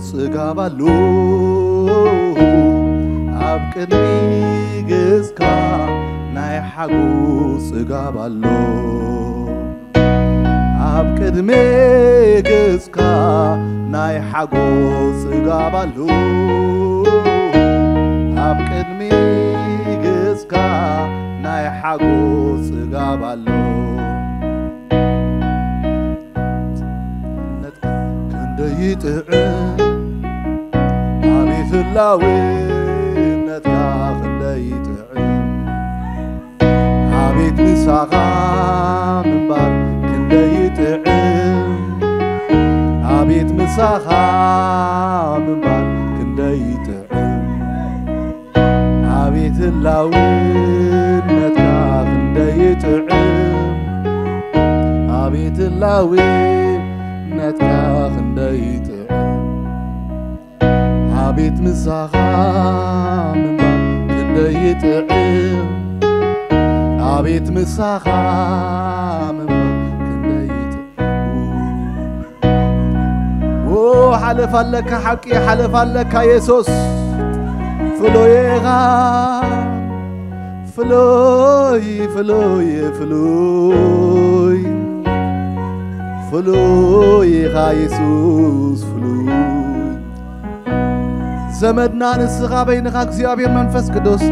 ጽጋብ ኣሎ ኣብ ቅድሚ ገጽካ ናይ ሓጎስ ጽጋብ ኣሎ። ኣብ ቅድሚ ገጽካ ናይ ሓጎስ ጽጋብ ኣሎ። ኣብ ቅድሚ ገጽካ ናይ ሓጎስ ጽጋብ ኣሎ። ክንደይ ይጥዕም፣ ኣቤት ህላውነትካ ክንደይ ይጥዕም። ኣቤት ምሳኻ ምንባር ክንደይ ይጥዕም። ኣቤት ምሳኻ ምንባር ክንደይ ይጥዕም። ኣቤት ህላውነትካ ክንደይ ይጥዕም። ኣቤት ህላውነትካ ክንደይ ይጥዕም። ኣቤት ምሳኻ ምንባር ክንደይ ይጥዕም። ኣቤት ምሳኻ ምንባር ክንደይ ይጥዕም። ኦ ሓለፍ ኣለካ ሓቂ ሓለፍ ኣለካ የሱስ። ፍሉይ ኢኻ ፍሉይ ፍሉይ ፍሉይ ፍሉይ ኢኻ የሱስ ፍሉይ። ዘመድና ንስኻ በይንኻ እግዚኣብሔር መንፈስ ቅዱስ።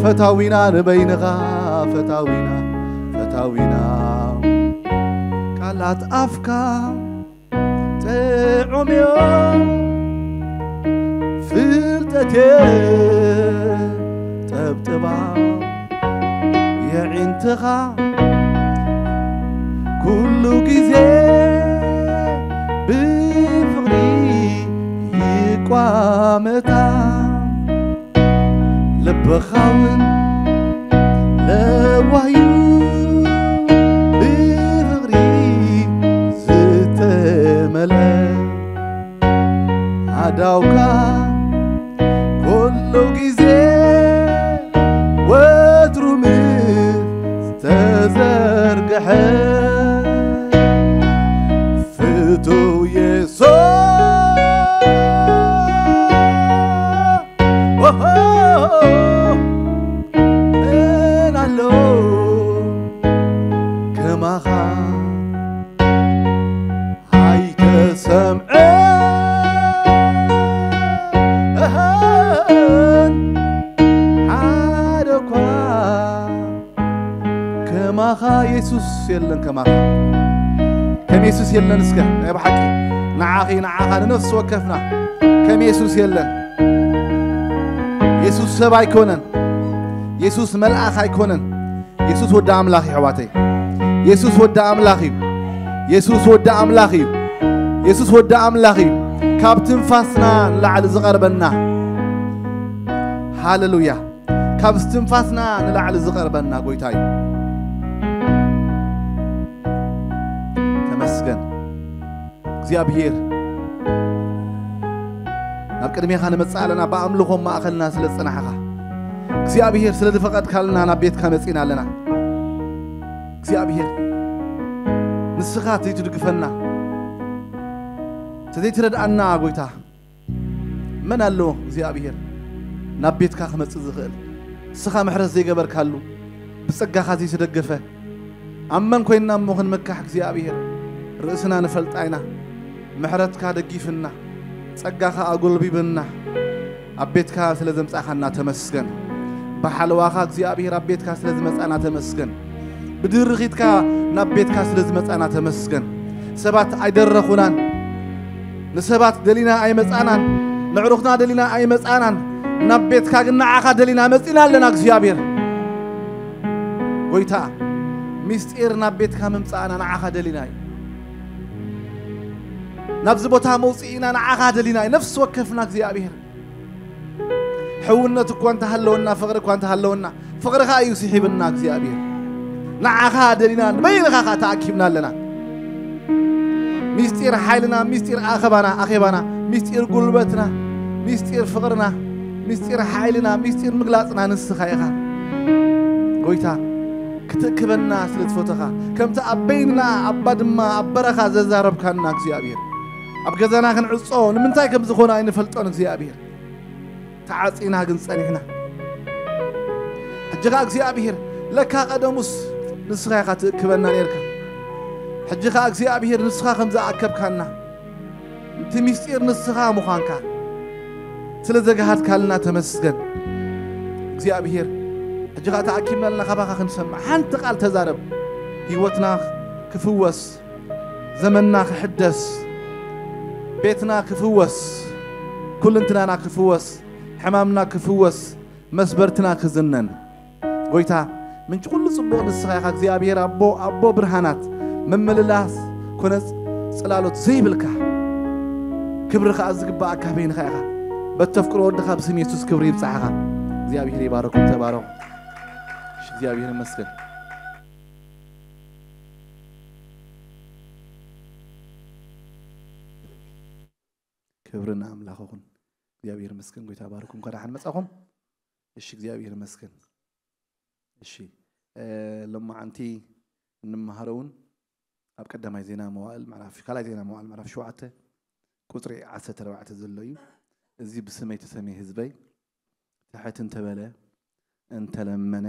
ፈታዊና ንበይንኻ ፈታዊና ፈታዊና። ቃላት ኣፍካ ጥዑም እዮም ፍልጠት የጠብጥባ። የዒንትኻ ኩሉ ግዜ ብፍቕሪ ይቋመታ። ልብኻ እውን ለዋህ እዩ ብፍቕሪ ዝተመልአ። ኣእዳውካ ኩሉ ግዜ ወትሩ ምስ ተዘርግሐ። ፍቱው የሱስ። ኦሆ፣ መን ኣሎ ከማኻ? ኣይተሰምዐን ሓደ እኳ። ከማኻ የሱስ የለን፣ ከማኻ ከም የሱስ የለን። እስከ ናይ ብሓቂ ንዓኺ፣ ንዓኻ፣ ንነፍሲ ወከፍና ከም የሱስ የለን። የሱስ ሰብ ኣይኮነን። የሱስ መልኣኽ ኣይኮነን። የሱስ ወዲ ኣምላኽ እዩ ኣሕዋተይ። የሱስ ወዲ ኣምላኽ እዩ። የሱስ ወዲ ኣምላኽ እዩ። የሱስ ወዲ ኣምላኽ እዩ። ካብ ትንፋስና ንላዕሊ ዝቐርበና። ሃሌሉያ። ካብ እስትንፋስና ንላዕሊ ዝቐርበና ጎይታ እዩ። ተመስገን እግዚኣብሔር። ናብ ቅድሜኻ ንመጽእ ኣለና፣ ብኣምልኾ ማእኸልና ስለ ዝጸናሕኻ እግዚኣብሔር፣ ስለ ዝፈቐድካልና ናብ ቤትካ መጺና ኣለና። እግዚኣብሔር ንስኻ ተዘይትድግፈና፣ ተዘይትረድኣና ጎይታ መን ኣሎ እግዚኣብሔር ናብ ቤትካ ክመጽእ ዝኽእል? ንስኻ ምሕረት ዘይገበርካሉ፣ ብጸጋኻ ዘይተደገፈ፣ ኣብ መን ኮይንና እሞ ክንምካሕ እግዚኣብሔር? ርእስና ንፈልጣ ኢና። ምሕረትካ ደጊፍና፣ ጸጋኻ ኣጎልቢብና፣ ኣብ ቤትካ ስለ ዘምጻኻና ተመስገን። ብሓለዋኻ እግዚኣብሔር ኣብ ቤትካ ስለ ዝመጻና ተመስገን። ብድርኺትካ ናብ ቤትካ ስለ ዝመጻና ተመስገን። ሰባት ኣይደረኹናን። ንሰባት ደሊና ኣይመጻናን። ንዕሩኽና ደሊና ኣይመጻናን። ናብ ቤትካ ግን ንዓኻ ደሊና መጺና ኣለና እግዚኣብሔር። ጎይታ፣ ምስጢር ናብ ቤትካ ምምጻእና ንዓኻ ደሊና እዩ። ናብዚ ቦታ መውጽኢና ንዓኻ ደሊና እዩ። ነፍሲ ወከፍና እግዚኣብሔር። ሕውነት እኳ እንተሃለወና፣ ፍቕሪ እኳ እንተሃለወና፣ ፍቕርኻ እዩ ስሒብና እግዚኣብሔር። ንዓኻ ደሊና፣ ንበይንኻ ኸኣ ተኣኪብና ኣለና። ምስጢር ሓይልና፣ ምስጢር ኣኸባና፣ ኣኼባና፣ ምስጢር ጉልበትና፣ ምስጢር ፍቕርና፣ ምስጢር ሓይልና፣ ምስጢር ምግላጽና ንስኻ ኢኻ። ጎይታ፣ ክትእክበና ስለ ዝፈተኻ፣ ከምቲ ኣብ በይንና፣ ኣብ ባድማ፣ ኣብ በረኻ ዘዛረብካና እግዚኣብሔር፣ ኣብ ገዛና ክንዕጾ ንምንታይ ከም ዝኾነ ኣይንፈልጦን እግዚኣብሔር። ተዓጺና ግን ጸኒሕና። ሕጂ ኸኣ እግዚኣብሔር ለካ ቀደሙስ ንስኻ ኢኻ ትእክበና ነርካ። ሕጂ ኸኣ እግዚኣብሔር ንስኻ ከም ዝኣከብካና፣ እቲ ምስጢር ንስኻ ምዃንካ ስለ ዘግሃድካልና ተመስገን እግዚኣብሔር። ሕጂ ኸኣ ተኣኪብና ኣለና ካባኻ ክንሰምዕ። ሓንቲ ቃል ተዛረብ። ህይወትና ክፍወስ፣ ዘመንና ክሕደስ፣ ቤትና ክፍወስ፣ ኩልንትናና ክፍወስ፣ ሕማምና ክፍወስ፣ መስበርትና ክዝነን። ጎይታ፣ ምንጪ ኩሉ ጽቡቕ ንስኻ ኢኻ እግዚኣብሔር ኣቦ፣ ኣቦ ብርሃናት፣ መመልላስ ኮነ ጽላሎት ዘይብልካ፣ ክብሪ ከኣ ዝግባኣካ በይንኻ ኢኻ። በተፍቅሮ ወድኻ ብስም የሱስ ክብሪ ይብጻሕኻ። እግዚኣብሔር ይባረኩም፣ ተባረኹ። እሺ፣ እግዚኣብሔር ይመስገን። ክብሪ ንኣምላኽ ይኹን። እግዚኣብሔር ይመስገን። ጎይታ ባርኩም። እንኳዕ ደሓን መጻኹም። እሺ፣ እግዚኣብሔር ይመስገን። እሺ፣ እ፣ ሎማዓንቲ እንመሃሮ እውን ኣብ ቀዳማይ ዜና መዋእል ምዕራፍ፣ ካልኣይ ዜና መዋእል ምዕራፍ ሸውዓተ ቁጽሪ ዓሰርተ ኣርባዕተ ዘሎ እዩ። እዚ ብስመይ ተሰምየ ህዝበይ ትሕት እንተበለ፣ እንተለመነ፣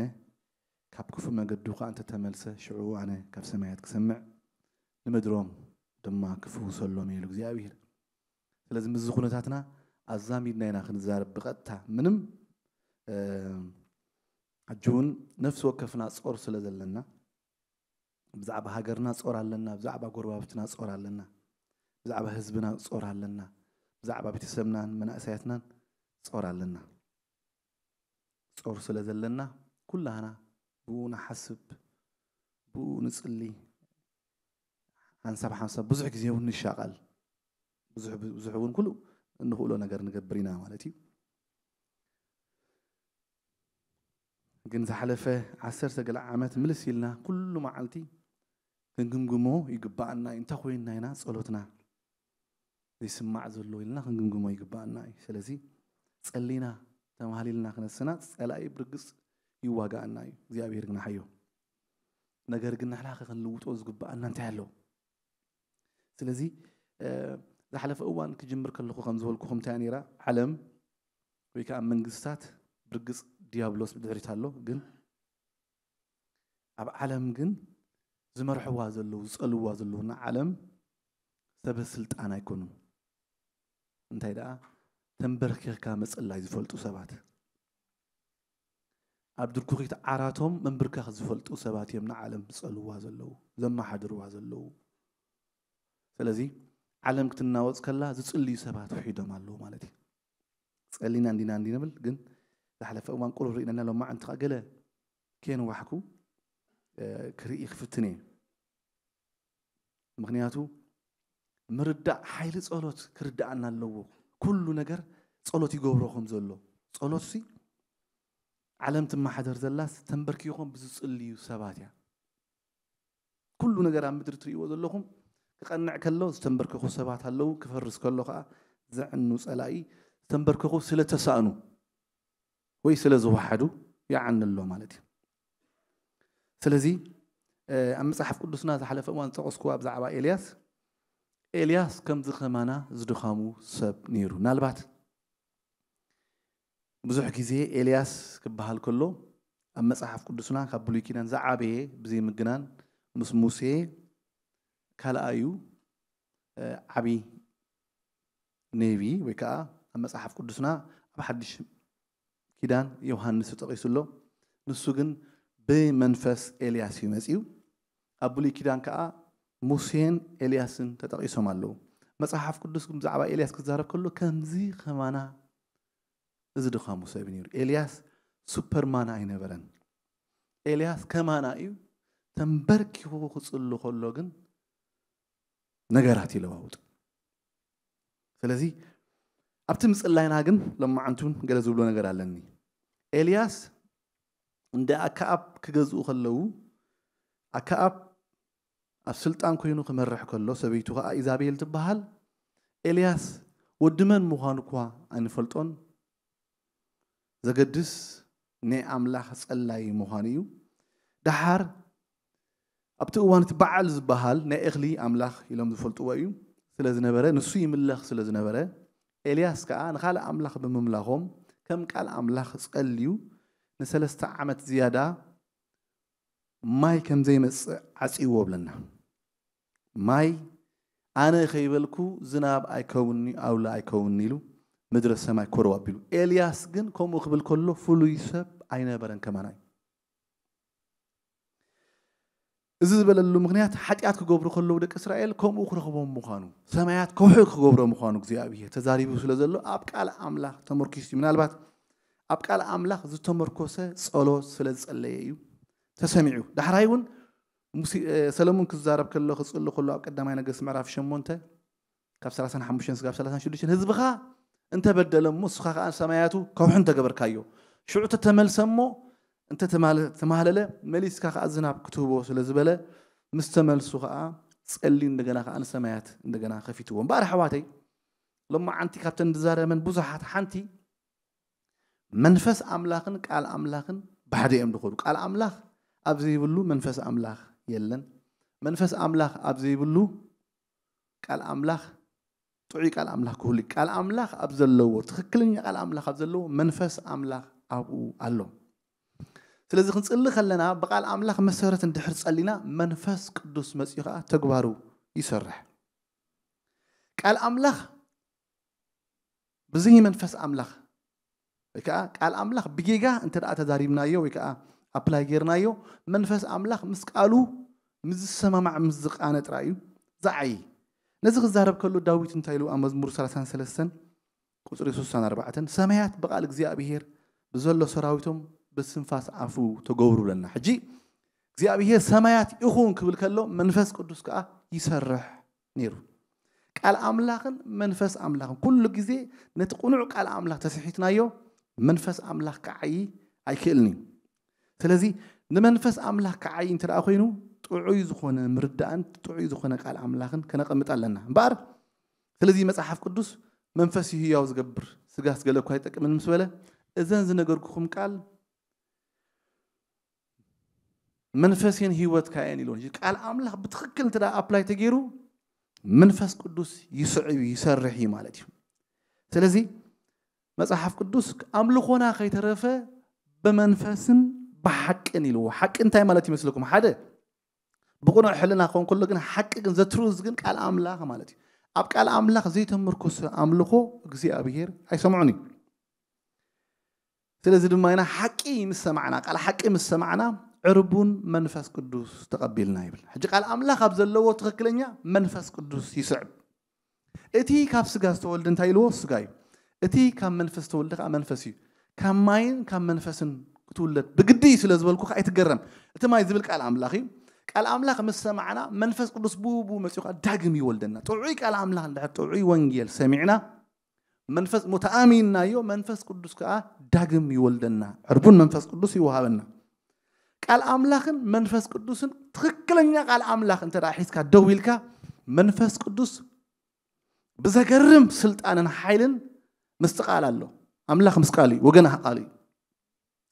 ካብ ክፉእ መገዱ ኸኣ እንተተመልሰ፣ ሽዑ ኣነ ካብ ሰማያት ክሰምዕ፣ ንምድሮም ድማ ክፍውሰሎም እየ ኢሉ እግዚኣብሔር። ስለዚ ምስዚ ኩነታትና ኣዛሚድና ኢና ክንዛረብ ብቐጥታ። ምንም፣ እ፣ ሕጂ እውን ነፍሲ ወከፍና ጾር ስለ ዘለና፣ ብዛዕባ ሃገርና ጾር ኣለና፣ ብዛዕባ ጎረባብትና ጾር ኣለና፣ ብዛዕባ ህዝብና ጾር ኣለና፣ ብዛዕባ ቤተሰብናን መናእሰያትናን ጾር ኣለና። ጾር ስለ ዘለና ኩላህና ብኡ ንሓስብ፣ ብኡ ንጽሊ፣ ሓንሳብ ሓንሳብ ብዙሕ ግዜ እውን ንሻቐል። ብዙሕ፣ ብዙሕ እውን ኩሉ እንኽእሎ ነገር ንገብር ኢና ማለት እዩ። ግን ዝሓለፈ ዓሰርተ ገለ ዓመት ምልስ ኢልና ኩሉ መዓልቲ ክንግምግሞ ይግባኣና እዩ። እንታይ ኮይንና ኢና ጸሎትና ዘይስማዕ ዘሎ ኢልና ክንግምግሞ ይግባኣና እዩ። ስለዚ ጸሊና ተማህሊልና ክነስና ጸላኢ ብርግጽ ይዋጋኣና እዩ። እግዚኣብሔር ግን ሓዮ። ነገር ግን ንሕና ከ ክንልውጦ ዝግባኣና እንታይ ኣሎ? ስለዚ፣ እ፣ ዝሓለፈ እዋን ክጅምር ከለኹ ከም ዝበልኩኹም እንታይ ነይራ? ዓለም ወይ ከዓ መንግስታት ብርግጽ ዲያብሎስ ብድሕሪት ኣሎ፣ ግን ኣብ ዓለም ግን ዝመርሕዋ ዘለዉ፣ ዝጸልዋ ዘለዉ ንዓለም ሰበ ስልጣን ኣይኮኑን። እንታይ ደኣ ተንበርኪኽካ መጸላይ ዝፈልጡ ሰባት፣ ኣብ ድርኩኺት ዓራቶም ምንብርካኽ ዝፈልጡ ሰባት እዮም ንዓለም ዝጸልዋ ዘለዉ፣ ዘመሓድርዋ ዘለዉ። ስለዚ ዓለም ክትናወጽ ከላ ዝጽልዩ ሰባት ውሒዶም ኣለዉ ማለት እዩ። ጸሊና እንዲና እንዲ ንብል፣ ግን ዝሓለፈ እዋን ቁሩብ ርኢና፣ ሎማዓንቲ ኸኣ ገለ ከየንዋሕኩ፣ እ፣ ክርኢ ክፍትን እየ። ምኽንያቱ ምርዳእ ሓይሊ ጸሎት ክርድኣና ኣለዎ። ኩሉ ነገር ጸሎት ይገብሮ ከም ዘሎ። ጸሎትሲ ዓለም ትመሓደር ዘላስ ተንበርኪኾም ብዝጽልዩ ሰባት እያ። ኩሉ ነገር ኣብ ምድሪ ትርእይዎ ዘለኹም ክቐንዕ ከሎ ዝተንበርከኹ ሰባት ኣለዉ፣ ክፈርስ ከሎ ኸኣ ዘዕኑ ጸላኢ ዝተንበርከኹ ስለ ተሳእኑ ወይ ስለ ዝወሓዱ ይዓኒ ኣሎ ማለት እዩ። ስለዚ፣ እ፣ ኣብ መጽሓፍ ቅዱስና ዝሓለፈ እዋን ዝጠቐስክዋ ብዛዕባ ኤልያስ፣ ኤልያስ ከምዚ ከማና ዝድኻሙ ሰብ ነይሩ። ምናልባት ብዙሕ ግዜ ኤልያስ ክበሃል ከሎ ኣብ መጽሓፍ ቅዱስና ካብ ብሉይ ኪዳን ዝዓበየ ብዘይ ምግናን ምስ ሙሴ ካልኣዩ፣ እ፣ ዓቢ ነቢ ወይ ከዓ ኣብ መጽሓፍ ቅዱስና ኣብ ሓድሽ ኪዳን ዮሃንስ ተጠቒሱ ኣሎ። ንሱ ግን ብመንፈስ ኤልያስ እዩ መጺኡ። ኣብ ብሉይ ኪዳን ከዓ ሙሴን ኤልያስን ተጠቒሶም ኣለዉ። መጽሓፍ ቅዱስ ግን ብዛዕባ ኤልያስ ክዛረብ ከሎ ከምዚ ከማና እዚ ድኻሙ ሰብ እዩ ነይሩ። ኤልያስ ሱፐርማን ኣይነበረን። ኤልያስ ከማና እዩ። ተንበርኪኹ ክጽሉ ከሎ ግን ነገራት ይለዋውጥ። ስለዚ ኣብቲ ምጽላይና ግን ሎማዓንቱን ገለ ዝብሎ ነገር ኣለኒ። ኤልያስ እንደ ኣከኣብ ክገዝኡ ከለዉ፣ ኣከኣብ ኣብ ስልጣን ኮይኑ ክመርሕ ከሎ፣ ሰበይቱ ኸኣ ኢዛቤል ትበሃል። ኤልያስ ወዲ መን ምዃኑ እኳ ኣይንፈልጦን። ዘገድስ ናይ ኣምላኽ ጸላይ ምዃኑ እዩ። ደሓር ኣብቲ እዋን እቲ በዓል ዝበሃል ናይ እኽሊ ኣምላኽ ኢሎም ዝፈልጥዎ እዩ። ስለ ዝነበረ፣ ንሱ ይምለኽ ስለ ዝነበረ፣ ኤልያስ ከኣ ንኻልእ ኣምላኽ ብምምላኾም ከም ቃል ኣምላኽ ጸልዩ ንሰለስተ ዓመት ዝያዳ ማይ ከም ዘይመጽእ ዓጽይዎ ብለና። ማይ ኣነ ከይበልኩ ዝናብ ኣይከውንኒ፣ ኣውላ ኣይከውንኒ ኢሉ ምድረ ሰማይ ኮረው ኣቢሉ። ኤልያስ ግን ከምኡ ክብል ከሎ ፍሉይ ሰብ ኣይነበረን ከማናይ። እዚ ዝበለሉ ምኽንያት ሓጢኣት ክገብሩ ከለዉ ደቂ እስራኤል ከምኡ ክረኽቦም ምዃኑ፣ ሰማያት ከውሒ ክገብሮ ምዃኑ እግዚኣብሔር ተዛሪቡ ስለ ዘሎ ኣብ ቃል ኣምላኽ ተመርኪሱ እዩ። ምናልባት ኣብ ቃል ኣምላኽ ዝተመርኮሰ ጸሎት ስለ ዝጸለየ እዩ ተሰሚዑ። ዳሕራይ እውን ሙሴ፣ እ፣ ሰለሙን ክዛረብ ከሎ፣ ክጽሊ ከሎ ኣብ ቀዳማይ ነገስት ምዕራፍ ሸሞንተ ካብ ሰላሳን ሓሙሽተን ስጋብ ሰላሳን ሽዱሽተን ህዝብኻ እንተበደለ እሞ ንስኻ ከኣ ሰማያቱ ከውሒ እንተገበርካዮ፣ ሽዑ ተተመልሰ እሞ እንተ ተማለ-፣ ተማህለለ መሊስካ ከኣ ዝናብ ክትህቦ ስለ ዝበለ ምስ ተመልሱ ከኣ ጸልዩ እንደገና ከኣ ንሰማያት እንደገና ከፊትዎ። እምበኣር ኣሕዋተይ፣ ሎማዓንቲ ካብተን ዝዛረበን ብዙሓት ሓንቲ መንፈስ ኣምላኽን ቃል ኣምላኽን ብሓደ እዮም ዝኸዱ። ቃል ኣምላኽ ኣብ ዘይብሉ መንፈስ ኣምላኽ የለን። መንፈስ ኣምላኽ ኣብ ዘይብሉ ቃል ኣምላኽ፣ ጥዑይ ቃል ኣምላኽ ክህሉ እዩ። ቃል ኣምላኽ ኣብ ዘለዎ፣ ትኽክለኛ ቃል ኣምላኽ ኣብ ዘለዎ መንፈስ ኣምላኽ ኣብኡ ኣሎ። ስለዚ ክንጽሊ ከለና ብቃል ኣምላኽ መሰረት እንድሕር ጸሊና መንፈስ ቅዱስ መጺኡ ከኣ ተግባሩ ይሰርሕ። ቃል ኣምላኽ ብዘይ መንፈስ ኣምላኽ ወይ ከዓ ቃል ኣምላኽ ብጌጋ እንተ ደኣ ተዛሪብናዮ ወይ ከዓ ኣፕላይ ጌርናዮ፣ መንፈስ ኣምላኽ ምስ ቃሉ ምስ ዝሰማማዕ ምስ ዝቃነ ጥራይ እዩ ዝዓዪ። ነዚ ክዛረብ ከሎ ዳዊት እንታይ ኢሉ ኣብ መዝሙር ሰላሳን ሰለስተን ቁጽሪ ስሳን ኣርባዕተን፣ ሰማያት ብቓል እግዚኣብሔር ብዘሎ ሰራዊቶም ብስንፋስ ኣፉ ተገብሩ ብለና። ሕጂ እግዚኣብሔር ሰማያት ይኹን ክብል ከሎ መንፈስ ቅዱስ ከኣ ይሰርሕ ነይሩ። ቃል ኣምላኽን መንፈስ ኣምላኽን ኩሉ ግዜ ነቲ ቅኑዕ ቃል ኣምላኽ ተስሒትናዮ መንፈስ ኣምላኽ ክዓዪ ኣይክእልን እዩ። ስለዚ ንመንፈስ ኣምላኽ ክዓዪ እንተ ደኣ ኮይኑ ጥዑይ ዝኾነ ምርዳእን ጥዑይ ዝኾነ ቃል ኣምላኽን ከነቐምጥ ኣለና። እምበኣር ስለዚ መጽሓፍ ቅዱስ መንፈስ እዩ ህያው ዝገብር፣ ስጋስ ገለ እኳ ኣይጠቅምን ምስ በለ እዘን ዝነገርኩኹም ቃል መንፈስን ህይወትካ እየን ኢሉ። ቃል ኣምላኽ ብትኽክል እንተ ደኣ ኣፕላይ ተገይሩ መንፈስ ቅዱስ ይስዕብ እዩ፣ ይሰርሕ እዩ ማለት እዩ። ስለዚ መጽሓፍ ቅዱስ ኣምልኾና ከይተረፈ ብመንፈስን ብሓቅን ኢልዎ። ሓቂ እንታይ ማለት ይመስለኩም? ሓደ ብቕኑዕ ሕልና ክኸውን ከሎ ግን ሓቂ ግን ዘትሩዝ ግን ቃል ኣምላኽ ማለት እዩ። ኣብ ቃል ኣምላኽ ዘይተመርኮሰ ኣምልኾ እግዚኣብሔር ኣይሰምዖን እዩ። ስለዚ ድማ ኢና ሓቂ ምስ ሰማዕና፣ ቃል ሓቂ ምስ ሰማዕና ዕርቡን መንፈስ ቅዱስ ተቐቢልና ይብል። ሕጂ ቃል ኣምላኽ ኣብ ዘለዎ ትኽክለኛ መንፈስ ቅዱስ ይስዕብ። እቲ ካብ ስጋ ዝተወልደ እንታይ ኢልዎ? ስጋ እዩ። እቲ ካብ መንፈስ ዝተወልደ ከዓ መንፈስ እዩ። ካብ ማይን ካብ መንፈስን ክትውለድ ብግዲ እዩ ስለ ዝበልኩ ከዓ ኣይትገረም። እቲ ማይ ዝብል ቃል ኣምላኽ እዩ። ቃል ኣምላኽ ምስ ሰማዕና መንፈስ ቅዱስ ብኡ ብኡ መፂኡ ከዓ ዳግም ይወልደና። ጥዑይ ቃል ኣምላኽ እንድሕር ጥዑይ ወንጌል ሰሚዕና መንፈስ ሞ ተኣሚንናዮ መንፈስ ቅዱስ ከዓ ዳግም ይወልደና። ዕርቡን መንፈስ ቅዱስ ይወሃበና። ቃል ኣምላኽን መንፈስ ቅዱስን ትኽክለኛ ቃል ኣምላኽ እንተ ደኣ ሒዝካ ደው ኢልካ መንፈስ ቅዱስ ብዘገርም ስልጣንን ሓይልን ምስቲ ቃል ኣሎ። ኣምላኽ ምስ ቃል እዩ፣ ወገን ቃል እዩ።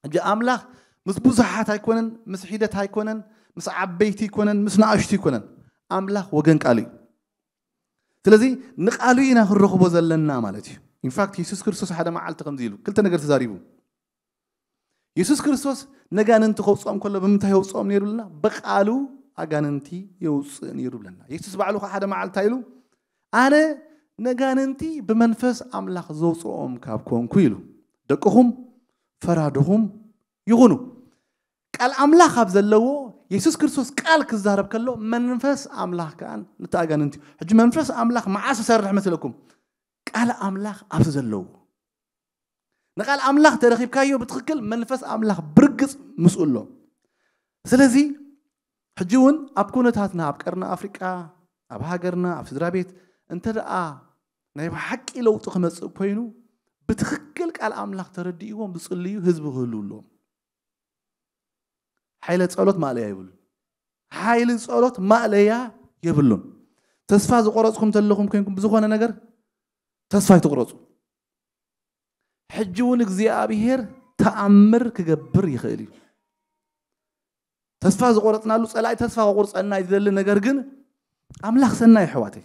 ሕጂ ኣምላኽ ምስ ብዙሓት ኣይኮነን፣ ምስ ሒደት ኣይኮነን፣ ምስ ዓበይቲ ኣይኮነን፣ ምስ ንኣሽቱ ኣይኮነን። ኣምላኽ ወገን ቃል እዩ። ስለዚ ንቃሉ ኢና ክንረኽቦ ዘለና ማለት እዩ። ኢንፋክት የሱስ ክርስቶስ ሓደ መዓልቲ ከምዚ ኢሉ ክልተ ነገር ተዛሪቡ። የሱስ ክርስቶስ ነጋንንቲ ከውፅኦም ከሎ ብምንታይ የውፅኦም ነይሩ ብለና? ብቃሉ ኣጋንንቲ የውፅእ ነይሩ ብለና። የሱስ ባዕሉ ከዓ ሓደ መዓልቲ እንታይ ኢሉ? ኣነ ነጋንንቲ ብመንፈስ ኣምላኽ ዘውፅኦም ካብ ኮንኩ ኢሉ፣ ደቅኹም ፈራድኹም ይኹኑ። ቃል ኣምላኽ ኣብ ዘለዎ የሱስ ክርስቶስ ቃል ክዛረብ ከሎ መንፈስ ኣምላኽ ከዓ ነቲ ኣጋንንቲ እዩ። ሕጂ መንፈስ ኣምላኽ መዓስ ይሰርሕ መስለኩም? ቃል ኣምላኽ ኣብዚ ዘለዎ። ንቃል ኣምላኽ ተረኺብካዮ ብትኽክል መንፈስ ኣምላኽ ብርግጽ ምስኡ ኣሎ። ስለዚ ሕጂ እውን ኣብ ኩነታትና ኣብ ቀርኒ ኣፍሪቃ፣ ኣብ ሃገርና፣ ኣብ ስድራ ቤት እንተ ደኣ ናይ ብሓቂ ለውጢ ክመጽእ ኮይኑ ብትኽክል ቃል ኣምላኽ ተረዲእዎም ዝጽልዩ ህዝቢ ክህልው ኣለዎም። ሓይለ ጸሎት ማእለያ የብሉን። ሓይሊ ጸሎት ማእለያ የብሉን። ተስፋ ዝቆረጽኩም ዘለኹም ኮይንኩም ብዝኾነ ነገር ተስፋ ኣይትቁረጹ። ሕጂ እውን እግዚኣብሔር ተኣምር ክገብር ይኽእል እዩ። ተስፋ ዝቆረጽናሉ ጸላኢ ተስፋ ክቆርጸና እዩ ዝደሊ። ነገር ግን ኣምላኽ ሰናይ ኣሕዋተይ፣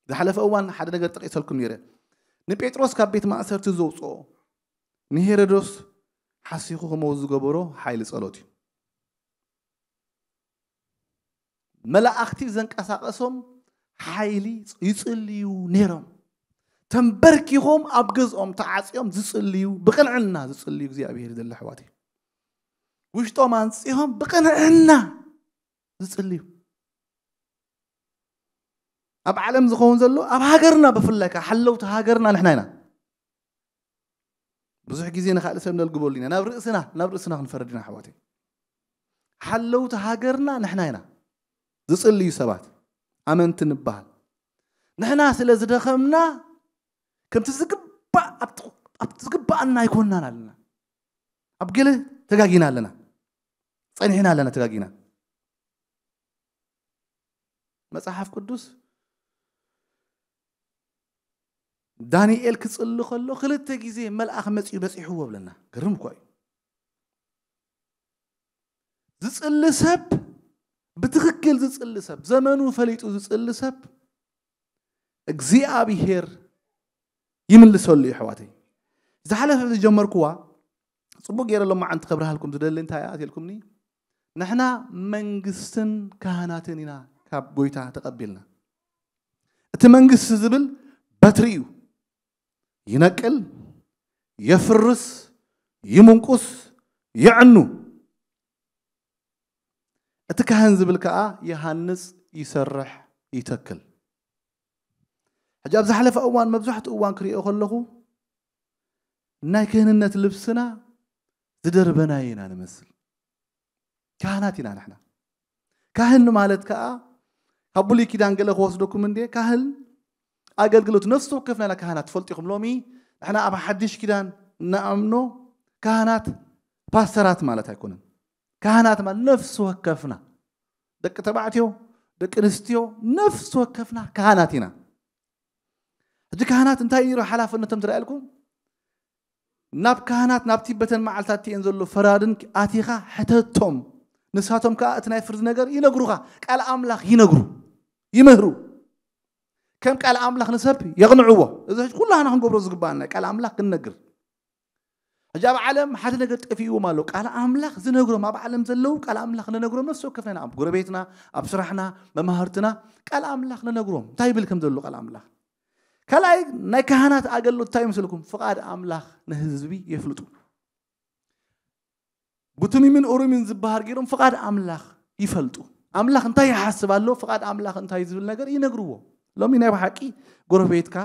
ዝሓለፈ እዋን ሓደ ነገር ጠቂሰልኩም ነይረ። ንጴጥሮስ ካብ ቤት ማእሰርቲ ዘውፅኦ፣ ንሄሮዶስ ሓሲኹ ክመውት ዝገበሮ ሓይሊ ጸሎት እዩ። መላእኽቲ ዘንቀሳቐሶም ሓይሊ፣ ይጽልዩ ነይሮም። ተንበርኪኾም ኣብ ገዝኦም ተዓጽዮም ዝጽልዩ፣ ብቕንዕና ዝጽልዩ እግዚኣብሔር ይደሊ፣ ኣሕዋተይ። ውሽጦም ኣንጺሆም ብቕንዕና ዝጽልዩ። ኣብ ዓለም ዝኸውን ዘሎ፣ ኣብ ሃገርና ብፍላይ ከኣ፣ ሓለውቲ ሃገርና ንሕና ኢና። ብዙሕ ግዜ ንኻልእ ሰብ ነልግበሉ ኢና። ናብ ርእስና፣ ናብ ርእስና ክንፈርድ ኢና፣ ኣሕዋተይ። ሓለውቲ ሃገርና ንሕና ኢና። ዝጽልዩ ሰባት፣ ኣመንቲ ንበሃል። ንሕና ስለ ዝደኸምና፣ ከምቲ ዝግባእ፣ ኣብቲ፣ ኣብቲ ዝግባኣና ኣይኮንናን ኣለና። ኣብ ገለ ተጋጊና ኣለና። ጸኒሕና ኣለና ተጋጊና። መጽሓፍ ቅዱስ ዳንኤል ክጽሊ ከሎ ክልተ ግዜ መልኣኽ መጺኡ በጺሕዎ ብለና። ግርም እኮ እዩ። ዝጽሊ ሰብ፣ ብትኽክል ዝጽሊ ሰብ፣ ዘመኑ ፈሊጡ ዝጽሊ ሰብ፣ እግዚኣብሔር ይምልሰሉ እዩ፣ ኣሕዋተይ። ዝሓለፈ ዝጀመርኩዋ፣ ጽቡቅ ገይረ ሎማዓንቲ ከብርሃልኩም ዝደሊ እንታይ እያ ኢልኩምኒ? ንሕና መንግስትን ካህናትን ኢና ካብ ጎይታ ተቐቢልና። እቲ መንግስቲ ዝብል በትሪ እዩ። ይነቅል፣ የፍርስ፣ ይምንቁስ፣ የዕኑ። እቲ ካህን ዝብል ከኣ ይሃንጽ፣ ይሰርሕ፣ ይተክል። ሕጂ ኣብ ዝሓለፈ እዋን፣ መብዛሕትኡ እዋን ክሪኦ ከለኹ፣ ናይ ክህንነት ልብስና ዝደርበናዮ ኢና ንመስል። ካህናት ኢና ንሕና። ካህን ማለት ከኣ፣ ካብ ብሉይ ኪዳን ገለ ክወስደኩም እንዴ፣ ካህን ኣገልግሎት ነፍሲ ወከፍና ኢና ካህናት። ትፈልጡ ኢኹም፣ ሎሚ ንሕና ኣብ ሓድሽ ኪዳን እንኣምኖ ካህናት ፓስተራት ማለት ኣይኮነን። ካህናት ማለት ነፍሲ ወከፍና፣ ደቂ ተባዕትዮ፣ ደቂ ኣንስትዮ፣ ነፍሲ ወከፍና ካህናት ኢና። ሕጂ ካህናት እንታይ ነይሩ ሓላፍነቶም ትረኣየልኩም? ናብ ካህናት፣ ናብቲ በተን መዓልታት እቲኤን ዘሎ ፈራድን ኣቲኻ ሕተቶም። ንሳቶም ከኣ እቲ ናይ ፍርዲ ነገር ይነግሩኻ። ቃል ኣምላኽ ይነግሩ፣ ይምህሩ። ከም ቃል ኣምላኽ ንሰብ የቕንዕዎ። እዚ ሕጂ ኩላህና ክንገብሮ ዝግባኣና፣ ቃል ኣምላኽ ክንነግር። ሕጂ ኣብ ዓለም ሓደ ነገር ጠፊእዎም ኣሎ። ቃል ኣምላኽ ዝነግሮም፣ ኣብ ዓለም ዘለዉ ቃል ኣምላኽ ንነግሮም፣ ነፍሲ ወከፍና ኢና፣ ኣብ ጎረቤትና፣ ኣብ ስራሕና፣ መማህርትና፣ ቃል ኣምላኽ ንነግሮም። እንታይ ይብል ከም ዘሎ ቃል ኣምላኽ? ካልኣይ፣ ናይ ካህናት ኣገልግሎት እንታይ ይመስለኩም? ፍቓድ ኣምላኽ ንህዝቢ የፍልጡ። ብቱሚምን ኡሪምን ዝበሃል ገይሮም ፍቓድ ኣምላኽ ይፈልጡ። ኣምላኽ እንታይ ይሓስብ ኣሎ፣ ፍቓድ ኣምላኽ እንታይ ዝብል ነገር ይነግርዎ። ሎሚ ናይ ብሓቂ ጎረቤትካ፣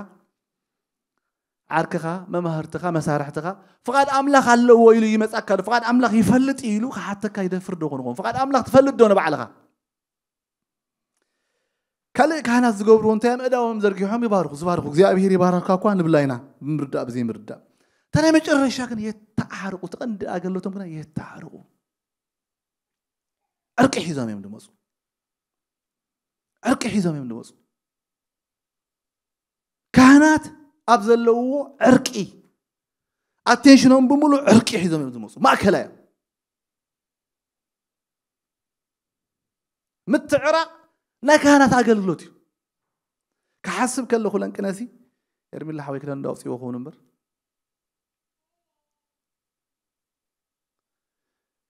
ዓርክኻ፣ መማህርትኻ፣ መሳርሕትኻ፣ ፍቓድ ኣምላኽ ኣለዎ ኢሉ ይመጻካ ዶ? ፍቓድ ኣምላኽ ይፈልጥ ኢሉ ክሓተካ ይደፍር ዶ ይኾን? ፍቓድ ኣምላኽ ትፈልጥ ዶ ንባዕልኻ? ካልእ ካህናት ዝገብርዎ እንታይ እዮም? ኣእዳዎም ዘርጊሖም ይባርኹ፣ ዝባርኹ፣ እግዚኣብሔር ይባርካ እኳ ንብላ ኢና፣ ብምርዳእ ብዘይምርዳእ። እታ ናይ መጨረሻ ግን የተዓርቁ፣ እቲ ቀንዲ ኣገልግሎቶም ግና የተዓርቁ። ዕርቂ ሒዞም እዮም ዝመጹ። ዕርቂ ሒዞም እዮም ዝመጹ። ካህናት ኣብ ዘለውዎ ዕርቂ፣ ኣቴንሽኖም ብምሉእ ዕርቂ ሒዞም እዮም ዝመጹ። ማእከላይ እዮም። ምትዕራቕ ናይ ካህናት ኣገልግሎት እዩ። ክሓስብ ከለኹ ለንቅነሲ፣ ኤርሚላ ሓወይ ክዳን እንዳውፅእዎ ክኸውን እምበር፣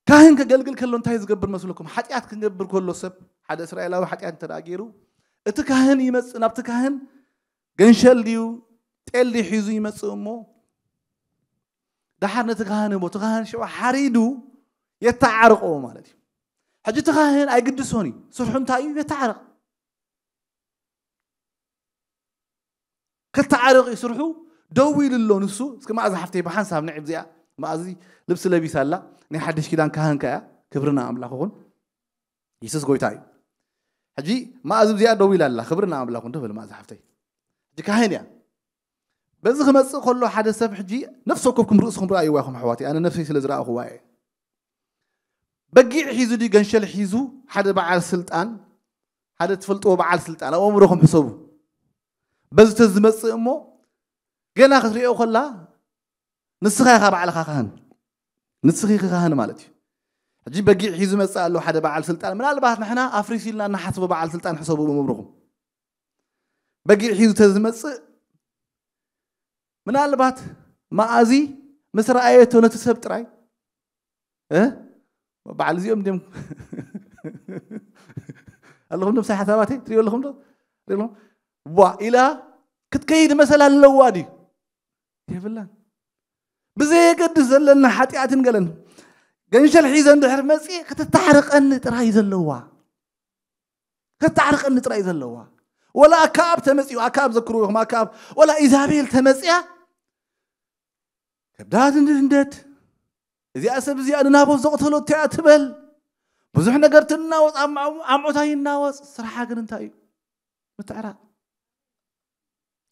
ካህን ከገልግል ከሎ እንታይ ዝገብር መስለኩም? ሓጢኣት ክገብር ከሎ ሰብ፣ ሓደ እስራኤላዊ ሓጢኣት እንተ ደኣ ገይሩ፣ እቲ ካህን ይመጽእ፣ ናብቲ ካህን ገንሸል ድዩ ጤል ድዩ ሒዙ ይመጽእ እሞ፣ ደሓር ነቲ ካህን እሞ፣ እቲ ካህን ሽዑ ሓሪዱ የተዓርቆ ማለት እዩ። ሕጂ እቲ ካህን ኣይግድሶን እዩ፣ ስርሑ እንታይ እዩ? የተዓርቕ። ከተዓርቕ እዩ ስርሑ። ደው ኢሉ ኣሎ ንሱ። እስኪ መኣዚ ሓፍተይ ብሓንሳብ ንዒ፣ እዚኣ መኣዚ ልብሲ ለቢሳ ኣላ። ናይ ሓድሽ ኪዳን ካህን ከኣ እያ። ክብሪ ንኣምላኽ ይኹን። የሱስ ጎይታ እዩ። ሕጂ መኣዚ እዚኣ ደው ኢላ ኣላ። ክብሪ ንኣምላኽ ይኹን። ደው በል መኣዚ ሓፍተይ። ሕጂ ካህን እያ። በዚ ክመጽእ ከሎ ሓደ ሰብ፣ ሕጂ ነፍሲ ወከፍኩም ርእስኹም ረኣይዋ ኢኹም ኣሕዋተይ። ኣነ ነፍሰይ ስለ ዝረኣኹዋ እየ። በጊዕ ሒዙ ድዩ ገንሸል ሒዙ? ሓደ በዓል ስልጣን፣ ሓደ ትፈልጥዎ በዓል ስልጣን፣ ኣብ ኣእምሮኹም ሕሰቡ። በዚ ተዝመጽእ እሞ፣ ገና ክትሪኦ ከላ፣ ንስኻ ኢኻ ባዕልኻ ካህን። ንስኺ ኢኺ ካህን ማለት እዩ። ሕጂ በጊዕ ሒዙ መጽእ ኣሎ ሓደ በዓል ስልጣን። ምናልባት ንሕና ኣፍሪስ ኢልና እናሓስቦ በዓል ስልጣን ሕሰቡ ኣብ ኣእምሮኹም። በጊዕ ሒዙ ተዝመፅእ፣ ምናልባት መኣዚ ምስ ረኣየቶ ነቲ ሰብ ጥራይ፣ እ? በዓል እዚኦም ድም ኣለኹም ዶ? ምሳይ ሓሳባተይ ትሪኦ ኣለኹም ዶ? ትሪኦ ኣለኹም? ዋ ኢላ ክትከይድ መሰል ኣለዋ ድዩ? የብላን። ብዘየገድስ ዘለና ሓጢኣትን ገለን ገንሸል ሒዘ እንድሕር መፅእ፣ ክትታሕርቐኒ ጥራይ ዘለዋ። ክትታሕርቐኒ ጥራይ ዘለዋ። ወላ ኣካኣብ ተመፅኡ፣ ኣካኣብ ዘክርዎ ኢኹም፣ ኣካኣብ ወላ ኢዛቤል ተመፅያ፣ ከብዳ ትንደድ፣ እዚኣ ሰብ እዚኣ ንናቦት ዘቕተለቶ እያ ትበል፣ ብዙሕ ነገር ትናወፅ፣ ኣም-፣ ኣም-፣ ኣምዖታ ይናወፅ። ስራሓ ግን እንታይ እዩ? ምትዕራቕ።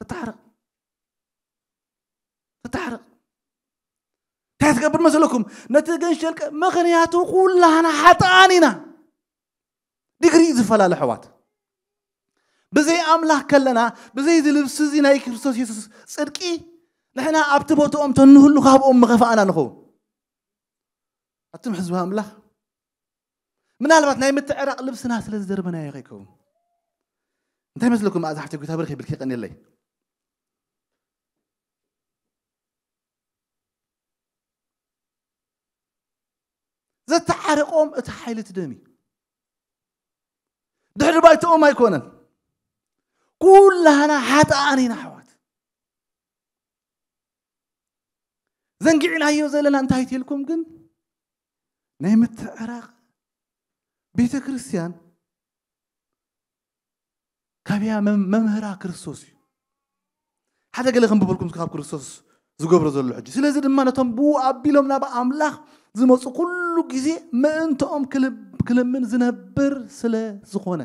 ትታሕርቕ። ትታሕርቕ። እንታይ ትገብር መሰለኩም? ነቲ ገንሸል ቀ-፣ ምኽንያቱ ኩላህና ሓጥኣን ኢና። ዲግሪ እዩ ዝፈላለ፣ ኣሕዋት። ብዘይ ኣምላኽ ከለና፣ ብዘይ እዚ ልብሲ እዚ ናይ ክርስቶስ የሱስ ጽድቂ፣ ንሕና ኣብቲ ቦታኦም ተንህሉ፣ ካብኦም ምኸፋእና ንኸውን። ኣቱም ህዝቢ ኣምላኽ፣ ምናልባት ናይ ምትዕራቕ ልብስና ስለ ዝደርበናዮ ከይከውን። እንታይ መስለኩም? መኣዛ ሓፍተይ፣ ጎይታ ብርክ ይብልኪ፣ የቐንየለይ። ዘተዓረቆም እቲ ሓይሊ እቲ ደም እዩ። ድሕሪ ባይትኦም ኣይኮነን። ኩላህና ሓጥኣን ኢና፣ ኣሕዋት። ዘንጊዕናዮ ዘለና እንታይ ትልኩም ግን፣ ናይ ምትዕራቕ ቤተ ክርስቲያን ካብያ መም-፣ መምህራ ክርስቶስ እዩ። ሓደ ገለ ከንብበልኩም ካብ ክርስቶስ ዝገብሮ ዘሎ ሕጂ። ስለዚ ድማ ነቶም ብኡ ኣቢሎም ናብ ኣምላኽ ዝመጹ ኩሉ ግዜ ምእንትኦም ክልብ-፣ ክልምን ዝነብር ስለ ዝኾነ።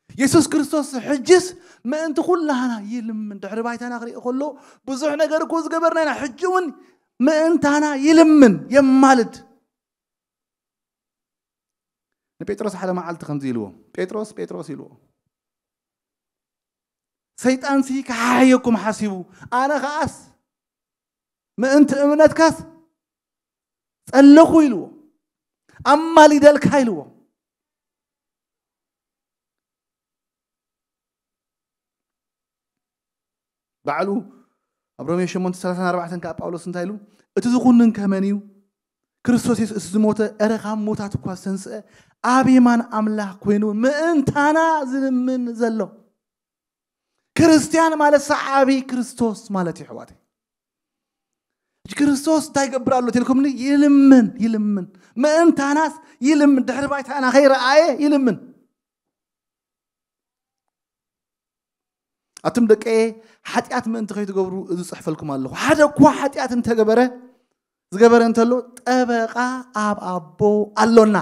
የሱስ ክርስቶስ ሕጅስ ምእንቲ ኩላህና ይልምን። ድሕሪ ባይታና ክርኢ ከሎ ብዙሕ ነገር እኮ ዝገበርና ኢና። ሕጂ እውን ምእንታና ይልምን፣ የማልድ። ንጴጥሮስ ሓደ መዓልቲ ከምዚ ኢልዎ፣ "ጴጥሮስ፣ ጴጥሮስ" ኢልዎ። "ሰይጣንሲ ክሓሕየኩም ሓሲቡ፣ ኣነ ኸኣስ ምእንቲ እምነትካስ ጸለኹ" ኢልዎ። "ኣማሊደልካ" ኢልዎ። ባዕሉ ኣብ ሮሜ ሸሞንተ ሰላሳን ኣርባዕተን ከኣ ጳውሎስ እንታይ ኢሉ? "እቲ ዝኹንን ከመን እዩ? ክርስቶስ የሱስ ዝሞተ፣ እረ ካብ ሞታት እኳ ዝተንስአ፣ ኣብ የማን ኣምላኽ ኮይኑ ምእንታና ዝልምን ዘሎ።" ክርስትያን ማለት ሰዓቢ ክርስቶስ ማለት እዩ፣ ኣሕዋተይ። ሕጂ ክርስቶስ እንታይ ይገብር ኣሎ ተልኩምኒ? ይልምን፣ ይልምን። ምእንታናስ ይልምን። ድሕሪ ባይታና ከይረኣየ ይልምን። ኣቱም ደቀየ፣ ሓጢኣት ምእንቲ ከይትገብሩ እዚ ጽሕፈልኩም ኣለኹ። ሓደ እኳ ሓጢኣት እንተገበረ፣ ዝገበረ እንተሎ፣ ጠበቓ ኣብ ኣቦ ኣሎና፣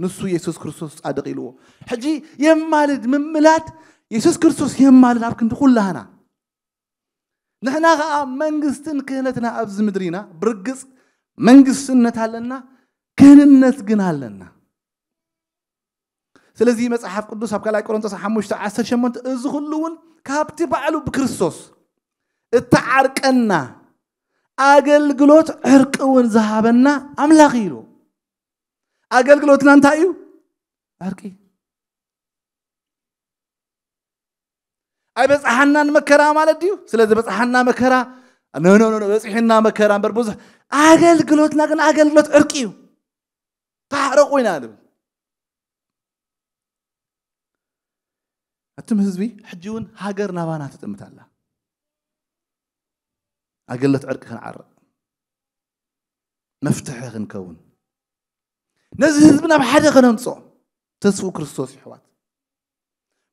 ንሱ የሱስ ክርስቶስ ጻድቕ ኢልዎ። ሕጂ የማልድ፣ ምምላድ፣ የሱስ ክርስቶስ የማልድ ኣብ ክንዲ ኩላህና። ንሕና ኸኣ መንግስትን ክህነትና ኣብዚ ምድሪ ኢና። ብርግጽ መንግስትነት ኣለና፣ ክህንነት ግን ኣለና። ስለዚ መጽሓፍ ቅዱስ ኣብ ካልኣይ ቆሮንቶስ ሓሙሽተ ዓሰርተ ሸሞንተ፣ "እዚ ኩሉ እውን ካብቲ ባዕሉ ብክርስቶስ እተዓርቀና፣ ኣገልግሎት ዕርቂ እውን ዝሃበና ኣምላኽ" እዩ ኢሉ። ኣገልግሎትና እንታይ እዩ? ዕርቂ። ኣይበጽሓናን መከራ ማለት ድዩ? ስለ ዝበጽሓና መከራ፣ ኖ፣ ኖ፣ ኖ፣ ኖ፣ በጺሕና መከራ እምበር ብዙሕ። ኣገልግሎትና ግን ኣገልግሎት ዕርቂ እዩ። ታረቁ ኢና ንብል። ኣቱም ህዝቢ፣ ሕጂ እውን ሃገር ናባና ትጥምት ኣላ። ኣገልግሎት ዕርቂ ክንዓርቕ፣ መፍትሒ ክንከውን፣ ነዚ ህዝቢ ናብ ሓደ ከነምጾ ተስፉ ክርስቶስ፣ ይሕዋት።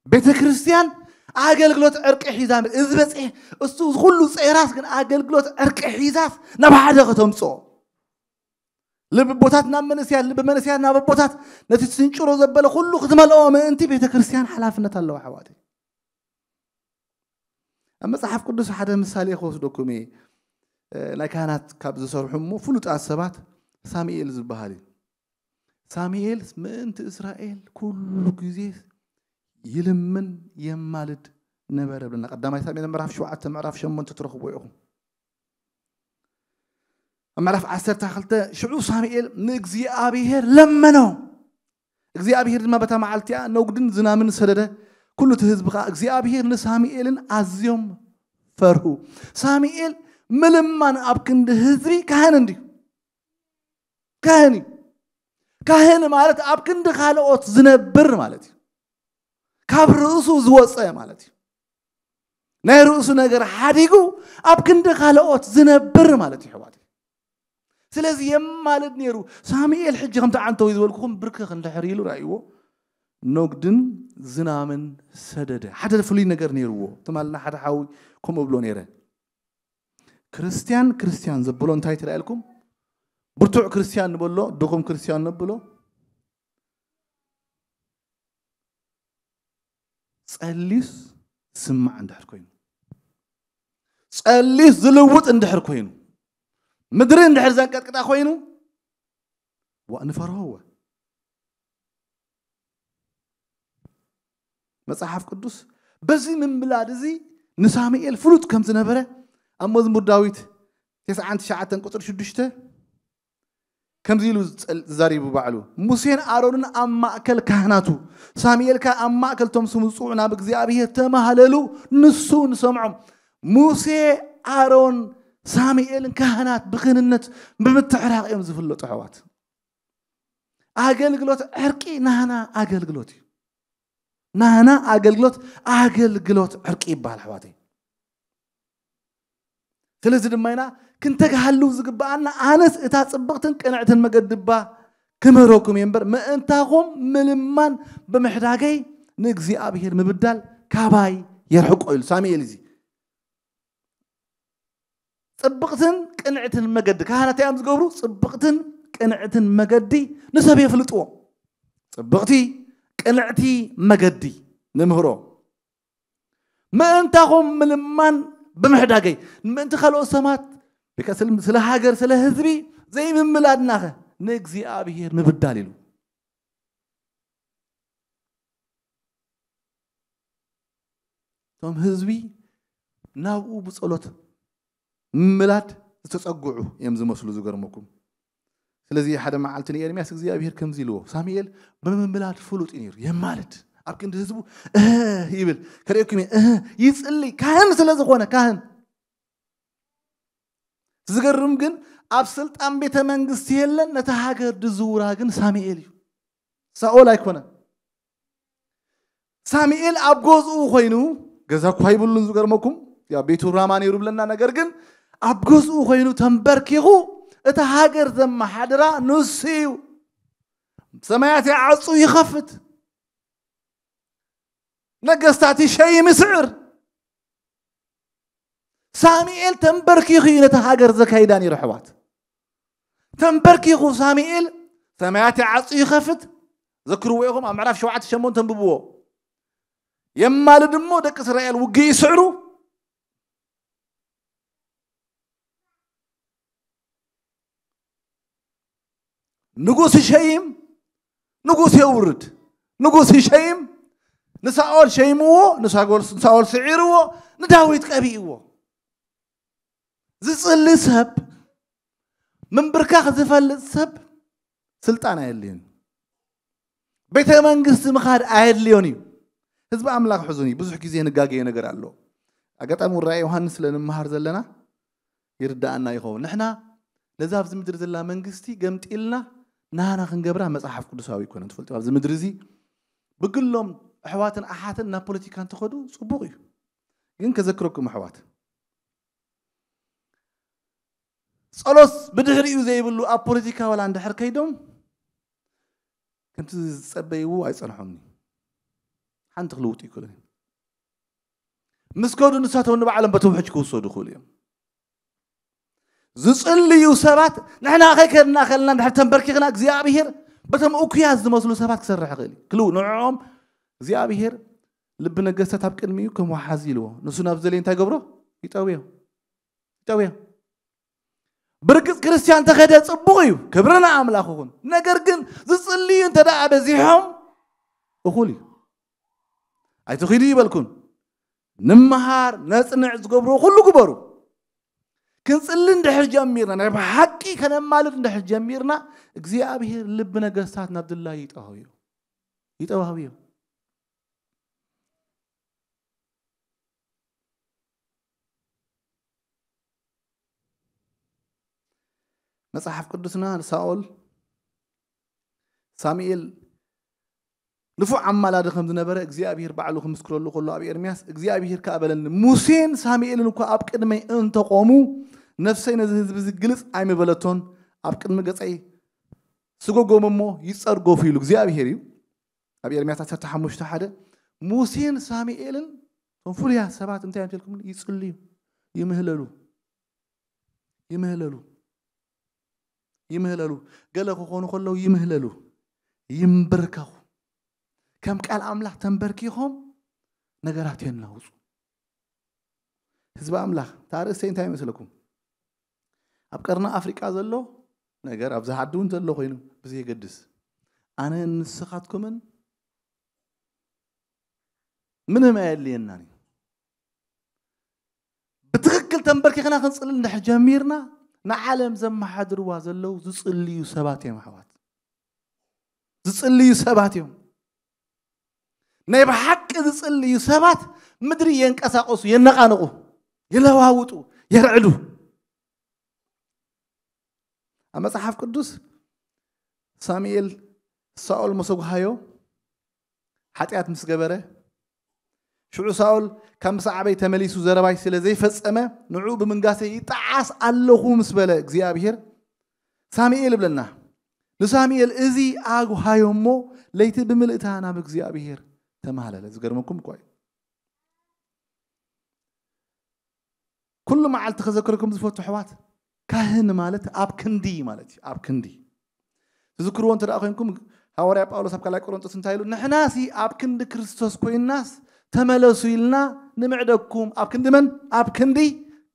ቤተ ክርስቲያን ኣገልግሎት ዕርቂ ሒዛ፣ እዚ በጽሒ፣ እሱ ኩሉ ጸይራስ ግን ኣገልግሎት ዕርቂ ሒዛስ ናብ ሓደ ከተምጾ። ልቢ ኣቦታት ናብ መንእሰያት፣ ልቢ መንእሰያት ናብ ኣቦታት፣ ነቲ ስንጭሮ ዘበለ ኩሉ ክትመልኦ ምእንቲ ቤተ ክርስቲያን ሓላፍነት ኣለዋ፣ ኣሕዋተይ። ኣብ መጽሓፍ ቅዱስ ሓደ ምሳሌ ክወስደኩም እየ። እ፣ ናይ ካህናት ካብ ዝሰርሑ እሞ ፍሉጣት ሰባት ሳሙኤል ዝበሃል እዩ። ሳሙኤል ምእንቲ እስራኤል ኩሉ ግዜ ይልምን የማልድ ነበረ ብለና። ቀዳማይ ሳሙኤል ምዕራፍ ሸውዓተ፣ ምዕራፍ ሸሞንተ ትረኽብዎ ኢኹም። ኣብ ምዕራፍ ዓሰርተ ክልተ፣ ሽዑ ሳሙኤል ንእግዚኣብሔር ለመኖ። እግዚኣብሔር ድማ በታ መዓልቲ እቲኣ ነጉድን ዝናምን ሰደደ፣ ኩሉ እቲ ህዝቢ ከዓ እግዚኣብሔር ንሳሙኤልን ኣዝዮም ፈርሁ። ሳሙኤል ምልማን ኣብ ክንዲ ህዝቢ ካህን እንድዩ። ካህን እዩ። ካህን ማለት ኣብ ክንዲ ካልኦት ዝነብር ማለት እዩ። ካብ ርእሱ ዝወፀ ማለት እዩ። ናይ ርእሱ ነገር ሓዲጉ ኣብ ክንዲ ካልኦት ዝነብር ማለት እዩ ኣሕዋት። ስለዚ የማልድ ነይሩ። ሳሙኤል ሕጂ ከምቲ ዓንተዊ ዝበልኩኹም ብርክኽ እንድሕር ኢሉ ራእይዎ፣ ኖግድን ዝናምን ሰደደ። ሓደ ፍሉይ ነገር ነይርዎ። ትማልና ሓደ ሓዊ ከምኡ ብሎ ነይረ። ክርስትያን ክርስትያን ዘብሎ እንታይ ትረኣየልኩም? ብርቱዕ ክርስትያን ንበሎ፣ ድኹም ክርስትያን ነብሎ። ጸልዩስ ዝስማዕ እንድሕር ኮይኑ፣ ጸልዩስ ዝልውጥ እንድሕር ኮይኑ፣ ምድሪ እንድሕር ዘንቀጥቅጣ ኮይኑ፣ ዋ ንፈርሆ። ወ መጽሓፍ ቅዱስ በዚ ምምላድ እዚ ንሳሙኤል ፍሉጥ ከም ዝነበረ ኣብ መዝሙር ዳዊት ተስዓን ትሽዓተን ቁጽሪ ሽዱሽተ ከምዚ ኢሉ ዝጸል-፣ ዝዛሪቡ ባዕሉ፣ "ሙሴን ኣሮንን ኣብ ማእከል ካህናቱ፣ ሳሙኤል ከኣ ኣብ ማእከል እቶም ስሙ ዝጽውዑ ናብ እግዚኣብሔር ተማህለሉ፣ ንሱ ንሰምዖም።" ሙሴ፣ ኣሮን፣ ሳሙኤልን ካህናት ብክህንነት ብምትዕራቕ እዮም ዝፍለጡ ኣሕዋት። ኣገልግሎት ዕርቂ ናህና ኣገልግሎት እዩ። ናህና ኣገልግሎት፣ ኣገልግሎት ዕርቂ ይበሃል ኣሕዋተይ። ስለዚ ድማ ኢና ክንተግሃሉ ዝግብኣና፣ ኣነስ እታ ጽብቕትን ቅንዕትን መገዲ እባ ክምህረኩም እየ እምበር፣ ምእንታኹም ምልማን ብምሕዳገይ ንእግዚኣብሔር ምብዳል ካባይ የርሕቆ ኢሉ ሳሙኤል። እዚ ጽብቕትን ቅንዕትን መገዲ፣ ካህናት እዮም ዝገብሩ፣ ጽብቕትን ቅንዕትን መገዲ ንሰብ የፍልጥዎ። ጽብቕቲ ቅንዕቲ መገዲ ንምህሮ። ምእንታኹም ምልማን ብምሕዳገይ፣ ምእንቲ ካልኦት ሰማት፣ ብከ-፣ ስለ፣ ስለ ሃገር፣ ስለ ህዝቢ ዘይምምላድናኸ ንእግዚኣብሔር ምብዳል ኢሉ። እቶም ህዝቢ ናብኡ ብጸሎት ምምላድ ዝተጸግዑ እዮም ዝመስሉ፣ ዝገርመኩም። ስለዚ ሓደ መዓልቲ ንኤርምያስ እግዚኣብሔር ከምዚ ኢልዎ፣ ሳሙኤል ብምምላድ ፍሉጥ እዩ ነይሩ፣ የማልድ፣ ኣብ ክንዲ ህዝቡ እህ ይብል፣ ከርእየኩም እየ፣ እህ ይጽሊ፣ ካህን ስለ ዝኾነ፣ ካህን። ዝገርም ግን ኣብ ስልጣን ቤተ መንግስቲ የለን፣ ነታ ሃገር ድዝውራ ግን ሳሙኤል እዩ፣ ሳኦል ኣይኮነን። ሳሙኤል ኣብ ገዝኡ ኮይኑ፣ ገዛ እኳ ይብሉን ዝገርመኩም፣ ያ ቤቱ ራማ ነይሩ ብለና፣ ነገር ግን ኣብ ገዝኡ ኮይኑ ተንበርኪኹ እታ ሃገር ዘመሓድራ ንሱ እዩ። ሰማያት ይዓጹ ይኸፍት፣ ነገስታት ይሸይም ይስዕር። ሳሙኤል ተንበርኪኹ እዩ ነቲ ሃገር ዘካይዳ ነይሩ ኣሕዋት። ተንበርኪኹ ሳሙኤል ሰማያት ይዓጹ ይኸፍት። ዘክርዎ ኢኹም፣ ኣብ ምዕራፍ ሸውዓተ ሸሞንተ ተንብብዎ። የማልድ እሞ ደቂ እስራኤል ውግእ ይስዕሩ። ንጉስ ይሸይም፣ ንጉስ የውርድ። ንጉስ ይሸይም፣ ንሳኦል ሸይምዎ፣ ንሳጎል-፣ ንሳኦል ስዒርዎ፣ ንዳዊት ቀቢእዎ። ዝጽሊ ሰብ፣ ምንብርካኽ ዝፈልጥ ሰብ ስልጣን ኣየድልዮን እዩ። ቤተ መንግስቲ ምኻድ ኣየድልዮን እዩ። ህዝቢ ኣምላኽ ሕዙን እዩ። ብዙሕ ግዜ ንጋገዮ ነገር ኣሎ። ኣጋጣሚ ራእይ ዮሃንስ ስለ ንምሃር ዘለና ይርዳኣና ይኸውን። ንሕና ነዛ ኣብዚ ምድሪ ዘላ መንግስቲ ገምጢልና ናህና ክንገብራ መጽሓፍ ቅዱሳዊ ኣይኮነን። ትፈልጡ፣ ኣብዚ ምድሪ እዚ ብግሎም ኣሕዋትን ኣሓትን ናብ ፖለቲካ እንተኸዱ ጽቡቕ እዩ። ግን ከዘክረኩም ኣሕዋት፣ ጸሎት ብድሕሪኡ ዘይብሉ ኣብ ፖለቲካ ዋላ እንድሕር ከይዶም ከምቲ ዝጸበይዎ ኣይጸንሖምን እዩ። ሓንቲ ክልውጡ ይክእሉ እዮም። ምስ ከዱ ንሳቶም ንባዕሎም በቶም ሕጂ ክውሰዱ ይኽእሉ እዮም። ዝጽልዩ ሰባት ንሕና ከይከድና ከልና እንድሕር ተንበርኪኽና እግዚኣብሔር በቶም እኩያት ዝመስሉ ሰባት ክሰርሕ ይኽእል እዩ። ክልው ንዕኦም እግዚኣብሔር ልቢ ነገስታት ኣብ ቅድሚኡ ከም ወሓዚ ኢልዎ። ንሱ ናብ ዝደለየ እንታይ ገብሮ? ይጠውዮ። ይጠውዮ። ብርግጽ ክርስትያን ተኸደ ጽቡቕ እዩ፣ ክብሪ ንኣምላኽ ይኹን። ነገር ግን ዝጽልዩ እንተ ደኣ በዚሖም እኹል እዩ። ኣይትኺዱ ይበልኩን። ንምሃር፣ ነጽንዕ፣ ዝገብርዎ ኩሉ ግበሩ። ክንጽሊ እንድሕር ጀሚርና፣ ናይ ብሓቂ ከነማልድ እንድሕር ጀሚርና፣ እግዚኣብሔር ልቢ ነገስታት ናብ ድላዩ ይጠዋውዮ። ይጠዋውዮ። መጽሓፍ ቅዱስና ንሳኦል ሳሙኤል ንፉዕ ኣማላዲ ከም ዝነበረ እግዚኣብሔር ባዕሉ ክምስክረሉ ከሎ ኣብ ኤርምያስ እግዚኣብሔር ከኣ በለኒ፣ ሙሴን ሳሙኤልን እኳ ኣብ ቅድመይ እንተቆሙ ነፍሰይ ነዚ ህዝቢ እዚ ግልጽ ኣይምበለቶን፣ ኣብ ቅድሚ ገጸይ ስጎጎም እሞ ይጸርገፉ ኢሉ እግዚኣብሔር እዩ። ኣብ ኤርምያስ ዓሰርተ ሓሙሽተ ሓደ ሙሴን ሳሙኤልን እቶም ፍሉያት ሰባት እንታይ እዮም ተልኩም? ይጽልዩ፣ ይምህለሉ፣ ይምህለሉ፣ ይምህለሉ። ገለ ክኾኑ ከለዉ ይምህለሉ፣ ይምብርከኹ። ከም ቃል ኣምላኽ ተንበርኪኾም ነገራት የናውጹ። ህዝቢ ኣምላኽ፣ እታ ኣርእስተይ እንታይ ይመስለኩም? ኣብ ቀርኒ ኣፍሪቃ ዘሎ ነገር ኣብዚ ዓዲ እውን ዘሎ ኮይኑ ብዘየገድስ፣ ኣነ ንስኻትኩምን ምንም ኣየድልየናን እዩ። ብትኽክል ተንበርኪኽና ክንጽልል እንድሕር ጀሚርና፣ ንዓለም ዘመሓድርዋ ዘለዉ ዝጽልዩ ሰባት እዮም ኣሕዋት። ዝጽልዩ ሰባት እዮም። ናይ ብሓቂ ዝጽልዩ ሰባት ምድሪ የንቀሳቐሱ፣ የነቓንቑ፣ ይለዋውጡ፣ የርዕዱ። ኣብ መጽሓፍ ቅዱስ ሳሙኤል ሳኦል መሰጉሃዮ ሓጢኣት ምስ ገበረ፣ ሽዑ ሳኦል ካብ ምሳዕበይ ተመሊሱ ዘረባይ ስለ ዘይፈጸመ ንዕኡ ብምንጋሰይ ይጠዓስ ኣለኹ ምስ በለ እግዚኣብሔር፣ ሳሙኤል ይብለና። ንሳሙኤል እዚ ኣጉሃዮ እሞ ለይቲ ብምልእታ ናብ እግዚኣብሔር ተማህለለ። ዝገርመኩም እኳ እዩ። ኩሉ መዓልቲ ከዘክረኩም ዝፈቱ ኣሕዋት፣ ካህን ማለት ኣብ ክንዲ ማለት እዩ። ኣብ ክንዲ ትዝክርዎ እንተ ደኣ ኮይንኩም፣ ሃዋርያ ጳውሎስ ኣብ ካልኣይ ቆሮንጦስ እንታይ ኢሉ? ንሕናሲ ኣብ ክንዲ ክርስቶስ ኮይንናስ ተመለሱ ኢልና ንምዕደኩም። ኣብ ክንዲ መን? ኣብ ክንዲ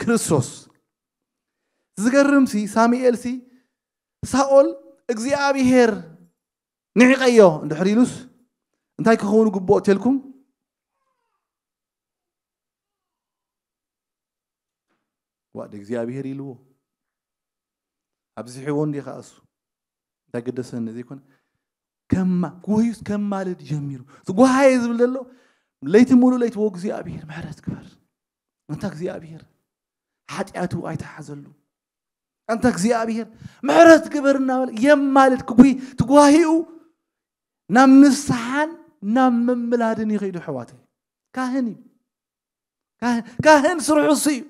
ክርስቶስ። ዝገርምሲ ሳሙኤልሲ ሳኦል እግዚኣብሔር ንዒቐዮ እንድሕር ኢሉስ እንታይ ክኸውን ግብኦ ተልኩም? ዋደ እግዚኣብሔር ኢልዎ ኣብዚሕዎ እንዲ ከኣሱ እንታይ ገደሰኒ ዘይኮነ ከማ ጎዩስ ከማልድ ጀሚሩ። ዝጓሃየ ዝብል ዘሎ ለይቲ ሙሉ ለይቲ ወ እግዚኣብሔር ምሕረት ግበር፣ እንታ እግዚኣብሔር ሓጢኣቱ ኣይተሓዘሉ፣ እንታ እግዚኣብሔር ምሕረት ግበር እናበለ የማልድ ክጉይ ትጓሂኡ ናብ ንስሓን ናብ ምምላድን ይኸይዱ። ኣሕዋተይ፣ ካህን እዩ። ካህን፣ ካህን ስርሑ እሱ እዩ።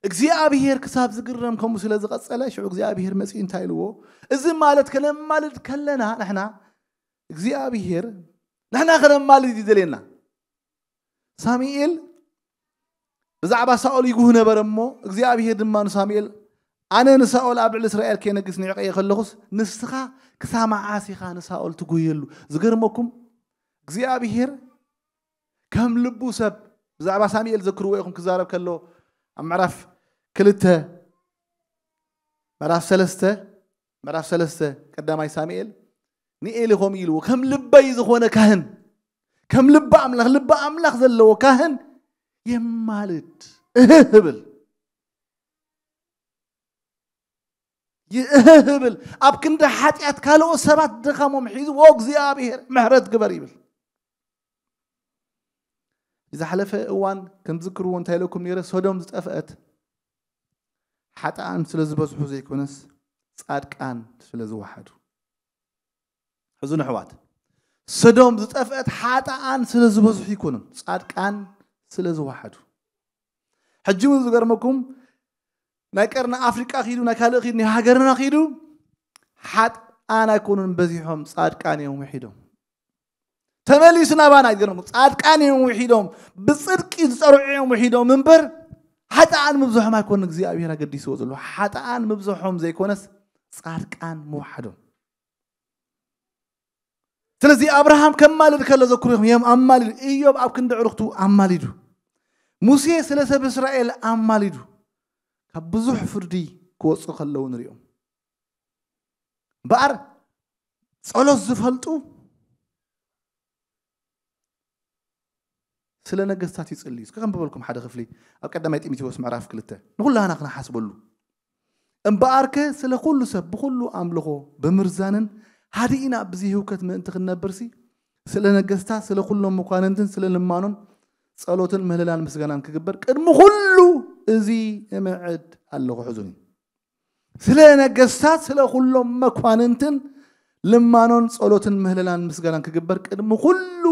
እግዚኣብሔር ክሳብ ዝግረም ከምኡ ስለ ዝቐጸለ፣ ሽዑ እግዚኣብሔር መጺኡ እንታይ ኢልዎ? እዚ ማለት ከነማልድ ከለና ንሕና እግዚኣብሔር ንሕና ከነማልድ እዩ ዘልየና። ሳሙኤል ብዛዕባ ሳኦል ይጉህ ነበረ እሞ፣ እግዚኣብሔር ድማ ንሳሙኤል፣ ኣነ ንሳኦል ኣብ ልዕሊ እስራኤል ከየነግስ ንዕቀየ ከለኹስ፣ ንስኻ ክሳብ መዓስ ኢኻ ንሳኦል ትጉህየሉ? ዝገርመኩም፣ እግዚኣብሔር ከም ልቡ ሰብ፣ ብዛዕባ ሳሙኤል ዘክርዎ ኢኹም ክዛረብ ከሎ፣ ኣብ ምዕራፍ ክልተ፣ ምዕራፍ ሰለስተ፣ ምዕራፍ ሰለስተ ቀዳማይ ሳሙኤል፣ ንኤሊ ከምኡ ኢልዎ፣ ከም ልበይ ዝኾነ ካህን፣ ከም ልቢ ኣምላኽ፣ ልቢ ኣምላኽ ዘለዎ ካህን የማልድ፣ እህ ህብል፣ ይእህ ህብል፣ ኣብ ክንዲ ሓጢኣት ካልኦት ሰባት ድኻሞም ሒዙ፣ "ዎ እግዚኣብሔር ምሕረት ግበር" ይብል። ዝሓለፈ እዋን ከም ዝክርዎ እንታይ ኢለኩም ነይረ? ሶዶም ዝጠፍአት ሓጥኣን ስለ ዝበዝሑ ዘይኮነስ፣ ጻድቃን ስለ ዝወሓዱ። ሕዙን ኣሕዋት፣ ሰዶም ዝጠፍአት ሓጥኣን ስለ ዝበዝሑ ኣይኮኑን፣ ጻድቃን ስለ ዝወሓዱ። ሕጂ እውን ዝገርመኩም፣ ናይ ቀርኒ ኣፍሪቃ ኪዱ፣ ናይ ካልእ ኪዱ፣ ናይ ሃገርና ኪዱ፣ ሓጥኣን ኣይኮኑን በዚሖም፣ ጻድቃን እዮም ውሒዶም። ተመሊሱ ናባና፣ ይገርመኩም፣ ጻድቃን እዮም ውሒዶም፣ ብጽድቂ ዝጸርዑ እዮም ውሒዶም እምበር፣ ሓጥኣን ምብዝሖም ኣይኮኑን እግዚኣብሔር ኣገዲስዎ ዘሎ። ሓጥኣን ምብዝሖም ዘይኮነስ፣ ጻድቃን ምውሓዶም። ስለዚ ኣብርሃም ከማልድ ከሎ ዘክሩ ኢኹም፣ እዮም ኣማሊዱ። ኢዮብ ኣብ ክንዲ ዕሩኽቱ ኣማሊዱ። ሙሴ ስለ ሰብ እስራኤል ኣማሊዱ። ካብ ብዙሕ ፍርዲ ክወፁ ከለዉ ንሪኦም። እምበኣር ጸሎት ዝፈልጡ ስለ ነገስታት ይጽልዩ። እስከ ከንብበልኩም ሓደ ክፍሊ ኣብ ቀዳማይ ጢሞቴዎስ ምዕራፍ ክልተ ንኹላህና ክንሓስበሉ። እምበኣርከ ስለ ኩሉ ሰብ ብኹሉ ኣምልኾ ብምርዛንን ሃዲእና ብዘይ ህውከት ምእንቲ ክንነብርሲ፣ ስለ ነገስታት፣ ስለ ኩሎም መኳንንትን ስለ ልማኖን ጸሎትን ምህለላን ምስጋናን ክግበር ቅድሚ ኩሉ እዚ እምዕድ ኣለኹ። ሕዙኒ። ስለ ነገስታት፣ ስለ ኩሎም መኳንንትን ልማኖን ጸሎትን ምህለላን ምስጋናን ክግበር ቅድሚ ኩሉ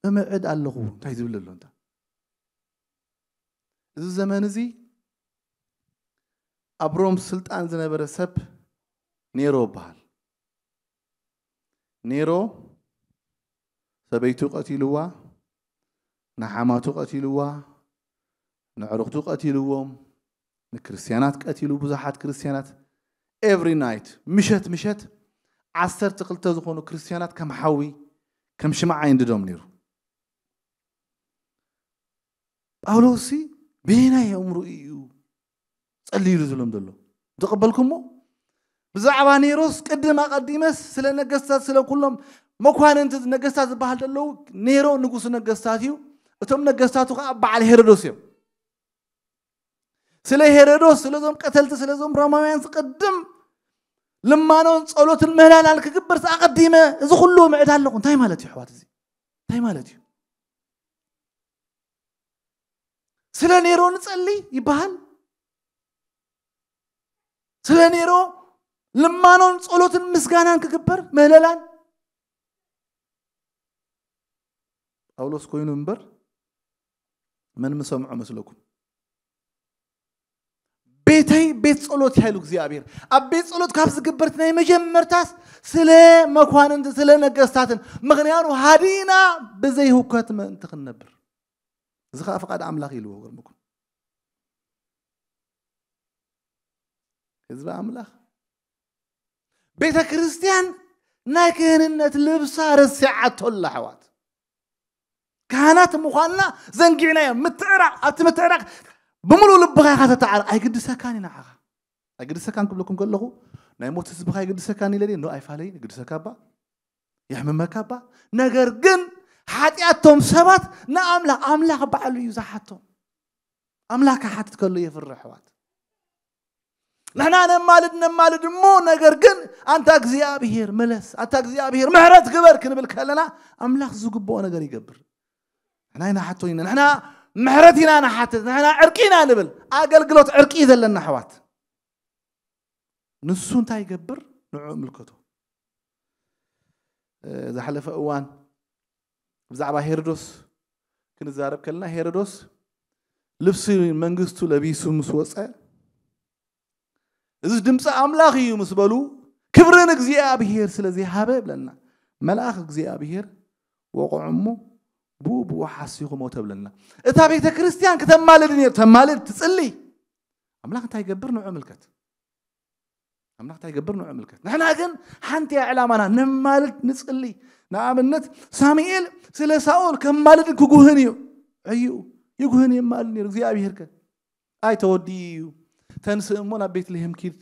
እምዕድ ኣለኹ። እንታይ ዝብል ኣሎ እንታ? እዚ ዘመን እዚ ኣብ ሮም ስልጣን ዝነበረ ሰብ ኔሮ ይበሃል። ኔሮ ሰበይቱ ቀቲልዋ፣ ንሓማቱ ቀቲልዋ፣ ንዕሩኽቱ ቀቲልዎም፣ ንክርስትያናት ቀቲሉ፣ ብዙሓት ክርስትያናት every night፣ ምሸት ምሸት ዓሰርተ ክልተ ዝኾኑ ክርስትያናት ከም ሓዊ፣ ከም ሽምዓ ይንድዶም ነይሩ። ጳውሎስ ሲ በየናይ ኣእምሮ እዩ ጸልዩ ኢሉ ዝብሎም ዘሎ? ተቐበልኩሞ? ብዛዕባ ኔሮስ ቅድም ኣቐዲመስ ስለ ነገስታት፣ ስለ ኩሎም መኳንንቲ ነገስታት ዝበሃል ዘለዉ፣ ኔሮ ንጉስ ነገስታት እዩ። እቶም ነገስታቱ ከዓ በዓል ሄሮዶስ እዮም። ስለ ሄሮዶስ፣ ስለዞም ቀተልቲ፣ ስለዞም ሮማውያን ቅድም ልማኖን ጸሎትን ምህላላን ክግበር ኣቐዲመ እዚ ኩሉ ምዕድ ኣለኹ። እንታይ ማለት እዩ ኣሕዋት? እዚ እንታይ ማለት እዩ? ስለ ኔሮ ንጸሊ ይበሃል። ስለ ኔሮ ልማኖን ጸሎትን ምስጋናን ክግበር፣ ምህለላን። ጳውሎስ ኮይኑ እምበር መን ምሰምዖ መስለኩም? ቤተይ ቤት ጸሎት እያ ኢሉ እግዚኣብሔር። ኣብ ቤት ጸሎት ካብ ዝግበር እቲ ናይ መጀመርታስ ስለ መኳንንቲ፣ ስለ ነገስታትን። ምኽንያቱ ሃዲና ብዘይ ህውከት ምእንቲ ክንነብር። እዚ ኸዓ ፍቓድ ኣምላኽ ኢልዎ፣ ገርምኩም። ህዝቢ ኣምላኽ፣ ቤተ ክርስቲያን ናይ ክህንነት ልብሳ ረሲዓቶ ኣላ፣ ኣሕዋት። ካህናት ምዃንና ዘንጊዕናዮ። ምትዕራቕ፣ ኣብቲ ምትዕራቕ ብምሉእ ልብኻ ኢኻ ተተዓረቕ። ኣይግድሰካን እዩ ንዓኻ። ኣይግድሰካን ክብለኩም ከለኹ፣ ናይ ሞት ህዝብኻ ኣይግድሰካን ኢለ ድየ? ኖ፣ ኣይፋለይን። ይግድሰካ እባ፣ የሕምመካ እባ። ነገር ግን ሓጢኣቶም ሰባት ንኣምላኽ፣ ኣምላኽ ባዕሉ እዩ ዝሓቶም። ኣምላኽ ክሓትት ከሎ የፍርሕ፣ ኣሕዋት። ንሕና ነማልድ፣ ነማልድ እሞ፣ ነገር ግን ኣንታ እግዚኣብሔር ምለስ፣ ኣንታ እግዚኣብሔር ምሕረት ግበር ክንብል ከለና፣ ኣምላኽ ዝግብኦ ነገር ይገብር። ንሕና ኣይንሓቶን ኢና። ንሕና ምሕረት ኢና ንሓትት፣ ንሕና ዕርቂ ኢና ንብል። ኣገልግሎት ዕርቂ እዩ ዘለና፣ ኣሕዋት። ንሱ እንታይ ይገብር? ንዕኡ ምልከቶ። እ፣ ዝሓለፈ እዋን ብዛዕባ ሄሮዶስ ክንዛረብ ከለና፣ ሄሮዶስ ልብሲ መንግስቱ ለቢሱ ምስ ወጸ፣ "እዚ ድምፂ ኣምላኽ እዩ" ምስ በሉ፣ "ክብሪ ንእግዚኣብሔር ስለ ዘይሃበ" ይብለና። መልኣኽ እግዚኣብሔር ወቕዖ እሞ ብኡ ብኡ ሓሲኹ ሞተ ብለና። እታ ቤተ ክርስቲያን ክተማልድ ነይሩ፣ ተማልድ፣ ትጽሊ። ኣምላኽ እንታይ ይገብር? ንዑ ምልከት። ኣምላኽ እንታይ ይገብር? ንዑ ምልከት። ንሕና ግን ሓንቲ እያ ዕላማና፣ ነማልድ፣ ንጽሊ። ንኣብነት ሳሙኤል ስለ ሳኦል ከማልድን ክጉህን እዩ። ዕይኡ ይጉህን የማልድ ነይሩ። እግዚኣብሔር ከ? "ኣይ ተወዲኡ እዩ፣ ተንስእ እሞ ናብ ቤትልሔም ኪድ."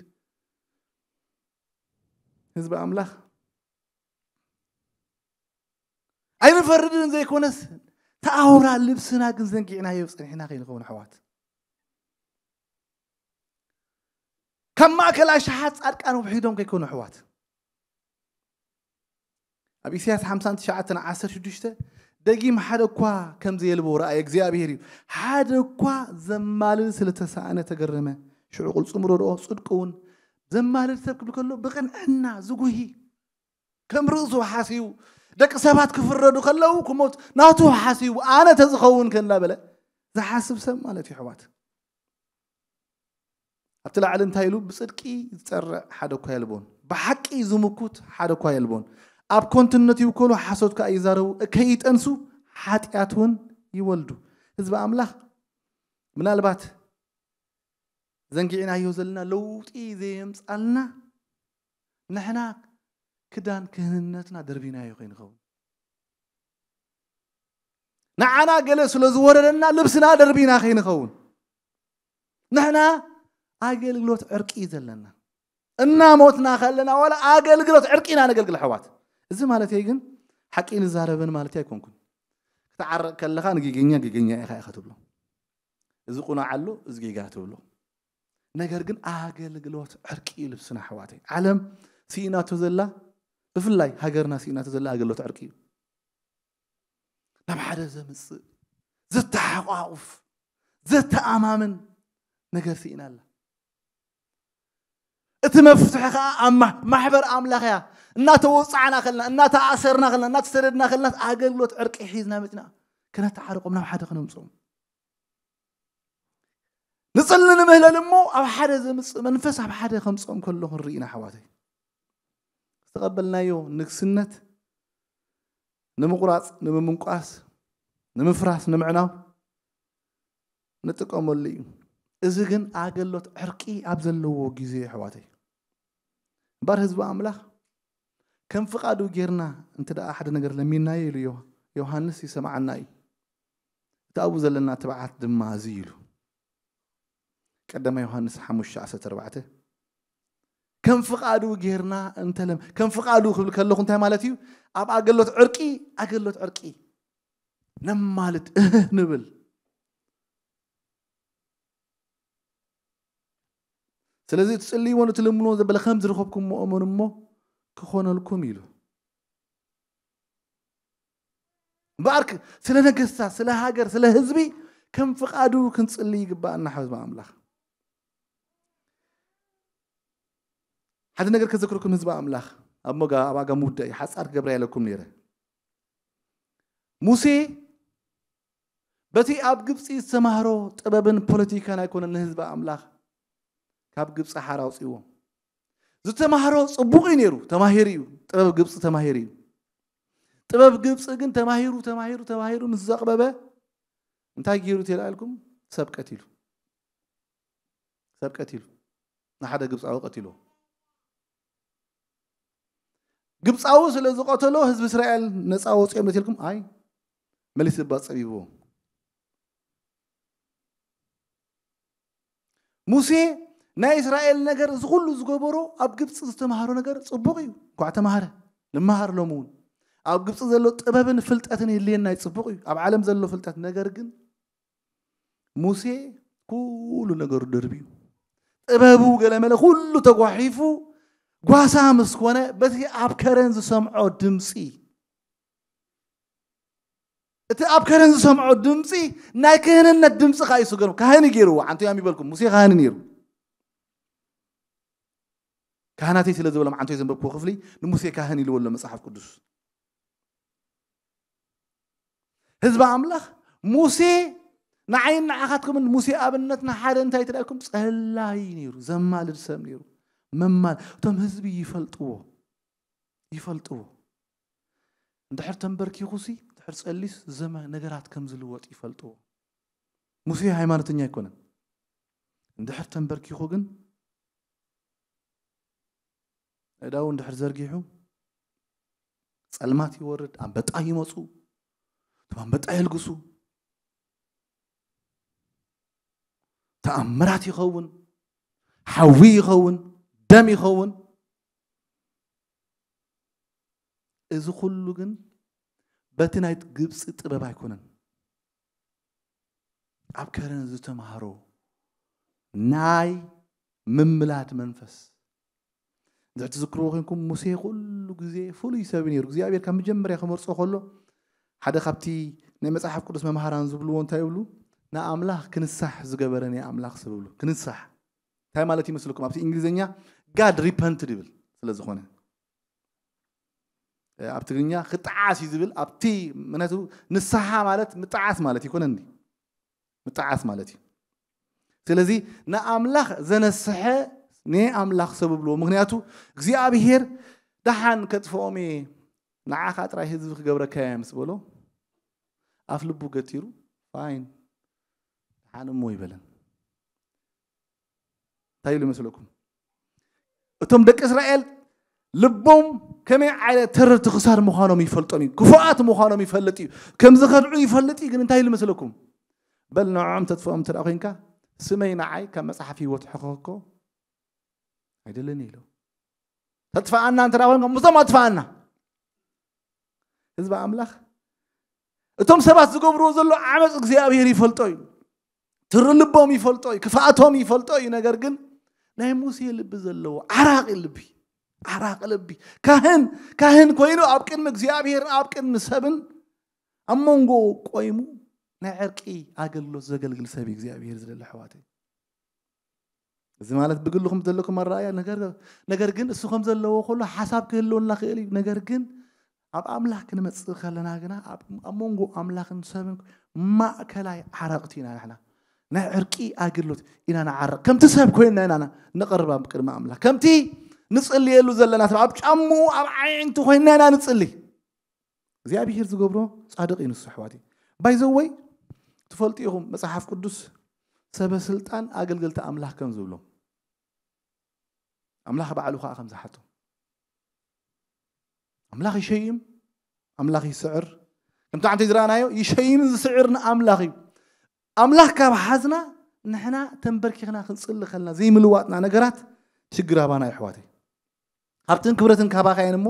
ህዝቢ ኣምላኽ፣ ኣይንፈርድን ዘይኮነስ፣ ተኣውራ ልብስና ግን ዘንጊዕናዮ ጸኒሕና ከይንኸውን፣ ኣሕዋት። ካብ ማእከል ኣሽሓት ጻድቃን ውሒዶም ከይኮኑ፣ ኣሕዋት። ኣብ ኢሳያስ ሓምሳን ትሽዓተን ዓሰርተ ሽዱሽተ፣ "ደጊም ሓደ እኳ ከም ዘየልቦ ረኣየ እግዚኣብሔር እዩ። ሓደ እኳ ዘማልድ ስለ ተሳእነ ተገረመ። ሽዑ ቅልጽሙ ረድኦ፣ ጽድቁ እውን ዘማልድ ሰብ ክብል ከሎ ብቕንዕና ዝጉሂ፣ ከም ርእሱ ሓሲቡ፣ ደቂ ሰባት ክፍረዱ ከለዉ ክሞት ናቱ ሓሲቡ፣ ኣነ ተዝኸውን ከ እንዳበለ ዝሓስብ ሰብ ማለት እዩ፣ ኣሕዋት። ኣብቲ ላዕሊ እንታይ ኢሉ? "ብጽድቂ ዝጸርዕ ሓደ እኳ የልቦን፣ ብሓቂ ዝምኩት ሓደ እኳ የልቦን። ኣብ ኮንትነት ይውከሉ፣ ሓሶት ከኣ ይዛረቡ፣ ከይጠንሱ ሓጢኣት እውን ይወልዱ።" ህዝቢ ኣምላኽ፣ ምናልባት ዘንጊዕናዮ ዘለና ለውጢ ዘየምጻልና፣ ንሕና ክዳን ክህንነትና ደርቢናዮ ከይንኸውን፣ ንዓና ገለ ስለ ዝወረደና ልብስና ደርቢና ከይንኸውን፣ ንሕና ኣገልግሎት ዕርቂ እዩ ዘለና። እናሞትና ከለና ዋላ ኣገልግሎት ዕርቂ ኢና ነገልግል፣ ኣሕዋት። እዚ ማለተይ ግን ሓቂ ንዛረብን ማለተይ ኣይኮንኩን። ክትዓረቕ ከለኻ ንጌገኛ ጌገኛ ኢኻ ኢኻ ትብሎ። እዚ ቁኑዕ ኣሎ፣ እዚ ጌጋ ትብሎ። ነገር ግን ኣገልግሎት ዕርቂ እዩ ልብስና፣ ኣሕዋተይ። ዓለም ስኢናቶ ዘላ፣ ብፍላይ ሃገርና ስኢናቶ ዘላ ኣገልግሎት ዕርቂ እዩ። ናብ ሓደ ዘምጽእ፣ ዘተሓቋቑፍ፣ ዘተኣማምን፣ ነገር ስኢና ኣላ። እቲ መፍትሒ ከዓ ኣብ ማ- ማሕበር ኣምላኽ እያ። እናተወፃዕና ከለና፣ እናተኣሰርና ከለና፣ እናተሰደድና ከለና ኣገልግሎት ዕርቂ ሒዝና መፅና ከነተዓርቆም ናብ ሓደ ከነምፅኦም ንፅሊ ንምህለል እሞ ኣብ ሓደ ዘምፅእ መንፈስ ኣብ ሓደ ከምፅኦም ከለኹ ንርኢ ኢና ኣሕዋተይ። ዝተቐበልናዮ ንግስነት ንምቑራፅ፣ ንምምንቋስ፣ ንምፍራስ፣ ንምዕናው ንጥቀመሉ እዩ። እዚ ግን ኣገሎት ዕርቂ ኣብ ዘለዎ ግዜ ኣሕዋተይ። እምበር ህዝቢ ኣምላኽ ከም ፍቓዱ ጌርና እንተ ደኣ ሓደ ነገር ለሚናዮ ኢሉ ዮ- ዮሃንስ ይሰምዓና እዩ። እቲ ኣብኡ ዘለና ትብዓት ድማ እዚ ኢሉ። ቀዳማይ ዮሃንስ ሓሙሽተ ዓሰርተ ኣርባዕተ ከም ፍቓዱ ጌርና እንተለም ከም ፍቓዱ ክብል ከለኹ እንታይ ማለት እዩ? ኣብ ኣገሎት ዕርቂ ኣገሎት ዕርቂ ነማልድ እህ ንብል። ስለዚ ትጽልይዎን ትልምንዎ ዘበለ ከም ዝረኸብኩሞ እመኑ እሞ ክኾነልኩም ኢሉ። እምበኣር ስለ ነገስታት፣ ስለ ሃገር፣ ስለ ህዝቢ ከም ፍቓዱ ክንጽሊ ይግባኣና። ሕዝቢ ኣምላኽ ሓደ ነገር ከዘክርኩም፣ ህዝቢ ኣምላኽ ኣብ ሞጋ ኣብ ኣጋ ምውዳእ ሓጻር ክገብራ ኢለኩም ነይረ። ሙሴ በቲ ኣብ ግብፂ ዝተማህሮ ጥበብን ፖለቲካን ኣይኮነን ንህዝቢ ኣምላኽ ካብ ግብፂ ሓራ ኣውፅዎ። ዝተማህሮ ፅቡቕ እዩ ነይሩ፣ ተማሂሩ እዩ፣ ጥበብ ግብፂ ተማሂሩ እዩ። ጥበብ ግብፂ ግን ተማሂሩ ተማሂሩ ተማሂሩ ምስ ዘቕበበ እንታይ ገይሩ ተላልኩም? ሰብ ቀቲሉ። ሰብ ቀቲሉ። ንሓደ ግብፃዊ ቀቲሉ። ግብፃዊ ስለ ዝቐተሎ ህዝቢ እስራኤል ነፃ ወፂኦም ዶ ትልኩም? ኣይ፣ መሊስ እባ ፀቢብዎ። ሙሴ ናይ እስራኤል ነገር እዚ ኩሉ ዝገበሮ ኣብ ግብፂ ዝተምሃሮ ነገር ፅቡቕ እዩ። እንኳዕ ተምሃረ። ንመሃር ሎም እውን ኣብ ግብፂ ዘሎ ጥበብን ፍልጠትን የድልየና እዩ፣ ፅቡቕ እዩ ኣብ ዓለም ዘሎ ፍልጠት። ነገር ግን ሙሴ ኩሉ ነገሩ ደርብዩ፣ ጥበቡ ገለመለ ኩሉ ተጓሒፉ ጓሳ ምስ ኮነ በቲ ኣብ ከረን ዝሰምዖ ድምፂ፣ እቲ ኣብ ከረን ዝሰምዖ ድምፂ ናይ ክህንነት ድምፂ ከዓ እዩ ዝገርም። ካህን እዩ ገይርዎ። ዓንቶ ያም ይበልኩም፣ ሙሴ ካህን ነይሩ። ካህናተይ ስለ ዝበሎም ዓንቶይ ዘንበብክዎ ክፍሊ ንሙሴ ካህን ኢልዎ ኣሎ መጽሓፍ ቅዱስ። ህዝቢ ኣምላኽ ሙሴ ንዓይን ንዓኻትኩምን ሙሴ ኣብነትና ሓደ እንታይ ትደልኩም? ጸላይ ነይሩ፣ ዘማልድ ሰብ ነይሩ። መማል እቶም ህዝቢ ይፈልጥዎ ይፈልጥዎ። እንድሕር ተንበርኪኹሲ እንድሕር ጸሊስ ዘመ ነገራት ከም ዝልወጥ ይፈልጥዎ። ሙሴ ሃይማኖተኛ ኣይኮነን። እንድሕር ተንበርኪኹ ግን እዳው እንድሕር ዘርጊሑ ጸልማት ይወርድ፣ ኣንበጣ ይመጹ፣ እቶም ኣንበጣ የልግሱ፣ ተኣምራት ይኸውን፣ ሓዊ ይኸውን፣ ደም ይኸውን። እዚ ኩሉ ግን በቲ ናይ ግብፂ ጥበብ ኣይኮነን። ኣብ ከረን ዝተምሃሮ ናይ ምምላድ መንፈስ። እንድሕር ትዝክርዎ ኮንኩም ሙሴ ኩሉ ግዜ ፍሉይ ሰብ እዩ ነይሩ። እግዚኣብሔር ካብ መጀመርያ ክመርጾ ከሎ ሓደ ካብቲ ናይ መጽሓፍ ቅዱስ መምሃራን ዝብልዎ እንታይ ይብሉ? ንኣምላኽ ክንሳሕ ዝገበረ ናይ ኣምላኽ ሰብ ይብሉ። ክንሳሕ እንታይ ማለት ይመስልኩም? ኣብቲ እንግሊዝኛ ጋድ ሪፐንት ይብል ስለ ዝኾነ ኣብ ትግርኛ ክጠዓስ እዩ ዝብል። ኣብቲ ምክንያቱ ንስሓ ማለት ምጠዓስ ማለት ይኮነ እንዲ ምጠዓስ ማለት እዩ። ስለዚ ንኣምላኽ ዘነስሐ ንኣምላኽ ሰብ ብልዎ። ምክንያቱ እግዚኣብሄር ደሓን ከጥፍኦም እየ ንዓኻ ጥራይ ህዝቢ ክገብረካ እየ ምስ በሎ ኣፍ ልቡ ገቲሩ ፋይን ደሓን እሞ ይበለን። እንታይ ኢሉ ይመስለኩም? እቶም ደቂ እስራኤል ልቦም ከመይ ዓይነት ተረርቲ ክሳድ ምዃኖም ይፈልጦም እዩ። ክፉኣት ምዃኖም ይፈልጥ እዩ። ከም ዝኸድዑ ይፈልጥ እዩ። ግን እንታይ ኢሉ ይመስለኩም? በል ንዕኦም ተጥፍኦም እንተ ደኣ ኮይንካ ስመይ ንዓይ ካብ መጽሓፍ ህይወት ሕኸኮ ኣይደልን ኢሉ። ተጥፋኣና እንተ ደኣ ኮይንካ ምስቶም ኣጥፋኣና። ህዝቢ ኣምላኽ እቶም ሰባት ዝገብርዎ ዘሎ ዓመፅ እግዚኣብሔር ይፈልጦ እዩ። ትሪ ልቦም ይፈልጦ እዩ፣ ክፍኣቶም ይፈልጦ እዩ። ነገር ግን ናይ ሙሴ ልቢ ዘለዎ ዓራቂ ልቢ፣ ዓራቂ ልቢ ካህን ካህን ኮይኑ ኣብ ቅድሚ እግዚኣብሔርን ኣብ ቅድሚ ሰብን ኣብ መንጎ ቆይሙ ናይ ዕርቂ ኣገልግሎት ዘገልግል ሰብ እዩ እግዚኣብሔር ዝደሊ ኣሕዋተይ። እዚ ማለት ብግልኹም ዘለኩም ኣረኣያ ነገር ነገር ግን እሱ ከም ዘለዎ ከሎ ሓሳብ ክህልወና ክእል እዩ። ነገር ግን ኣብ ኣምላኽ ክንመጽእ ከለና ግና ኣብ ኣብ መንጎ ኣምላኽን ሰብን ማእከላይ ዓረቕቲ ኢና ንሕና። ናይ ዕርቂ ኣገልግሎት ኢና ንዓርቕ። ከምቲ ሰብ ኮይንና ኢና ንቐርብ ኣብ ቅድሚ ኣምላኽ። ከምቲ ንጽልየሉ ዘለና ሰብ ኣብ ጫምኡ ኣብ ኣዒንቱ ኮይንና ኢና ንጽሊ። እግዚኣብሔር ዝገብሮ ጻድቕ እዩ ንሱ ኣሕዋተይ። ባይዘወይ ትፈልጡ ኢኹም መጽሓፍ ቅዱስ ሰበ ስልጣን ኣገልገልቲ ኣምላኽ ከም ዝብሎም ኣምላኽ ባዕሉ ከዓ ከም ዝሓቶም ኣምላኽ ይሸይም ኣምላኽ ይስዕር ከምቲ ዓንተ ዝረኣናዮ ይሸይምን ዝስዕርን ኣምላኽ እዩ ኣምላኽ ካብ ሓዝና ንሕና ተንበርኪኽና ክንፅሊ ከልና ዘይምልዋጥና ነገራት ሽግር ኣባና ይሕዋተይ ሃብትን ክብረትን ካባኻ እየን እሞ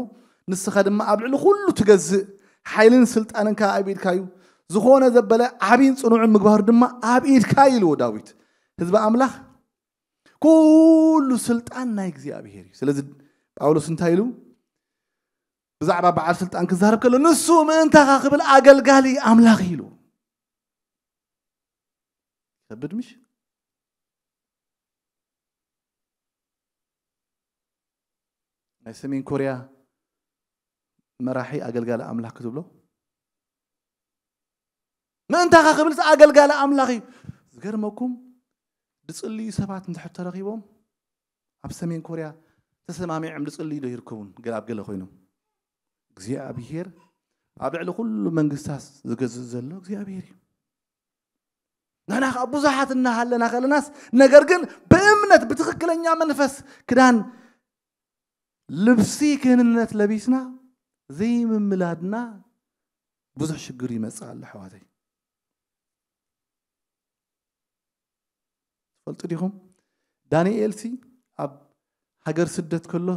ንስኻ ድማ ኣብ ልዕሊ ኩሉ ትገዝእ ሓይልን ስልጣንን ከዓ ኣብ ኢድካ እዩ ዝኾነ ዘበለ ዓብይን ፅኑዕን ምግባሩ ድማ ኣብ ኢድካ እዩ ኢልዎ ዳዊት ህዝቢ ኣምላኽ ኩሉ ስልጣን ናይ እግዚኣብሔር እዩ ስለዚ ጳውሎስ እንታይ ኢሉ ብዛዕባ በዓል ስልጣን ክዛረብ ከሎ ንሱ ምእንታኻ ክብል ኣገልጋሊ ኣምላኽ ኢሉ ከብድ ምሽ ናይ ሰሜን ኮርያ መራሒ ኣገልጋሊ ኣምላኽ ክትብሎ ምእንታኻ ክብል ኣገልጋሊ ኣምላኽ እዩ ዝገርመኩም ዝፅልዩ ሰባት እንድሕር ተረኺቦም ኣብ ሰሜን ኮርያ ተሰማሚዖም ዝፅልዩ ዶ ይርከቡን ገለ ኣብ ገለ ኮይኖም እግዚኣብሔር ኣብ ልዕሊ ኩሉ መንግስታት ዝገዝእ ዘሎ እግዚኣብሔር እዩ ንሕና ከዓ ብዙሓት እናሃለና ከለናስ ነገር ግን ብእምነት ብትክክለኛ መንፈስ ክዳን ልብሲ ክህንነት ለቢስና ዘይምምላድና ብዙሕ ሽግር ይመፅእ ኣሎ ኣሕዋተይ ትፈልጡ ዲኹም ዳንኤል ሲ ኣብ ሃገር ስደት ከሎ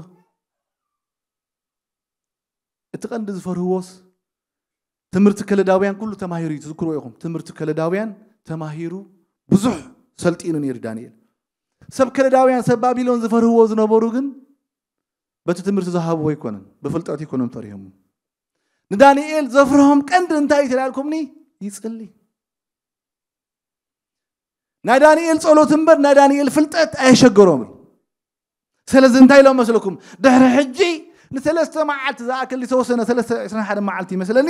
እቲ ቀንዲ ዝፈርህዎስ ትምህርቲ ከለዳውያን ኩሉ ተማሂሩ እዩ ትዝክርዎ ኢኹም ትምህርቲ ከለዳውያን ተማሂሩ ብዙሕ ሰልጢኑ ነይሩ ዳንኤል ሰብ ከለዳውያን ሰብ ባቢሎን ዝፈርህዎ ዝነበሩ ግን በቲ ትምህርቲ ዝሃብዎ ኣይኮነን ብፍልጠት ኣይኮነን ፈሪሆም ንዳንኤል ዘፍርሆም ቀንዲ እንታይ እዩ ተላልኩምኒ ይፅሊ ናይ ዳንኤል ጸሎት እምበር ናይ ዳንኤል ፍልጠት ኣየሸገሮምን። ስለዚ እንታይ ኢሎም መስለኩም? ድሕሪ ሕጂ ንሰለስተ መዓልቲ ዝኣክል ዝተወሰነ ሰለስተ ዕስራን ሓደን መዓልቲ ይመስለኒ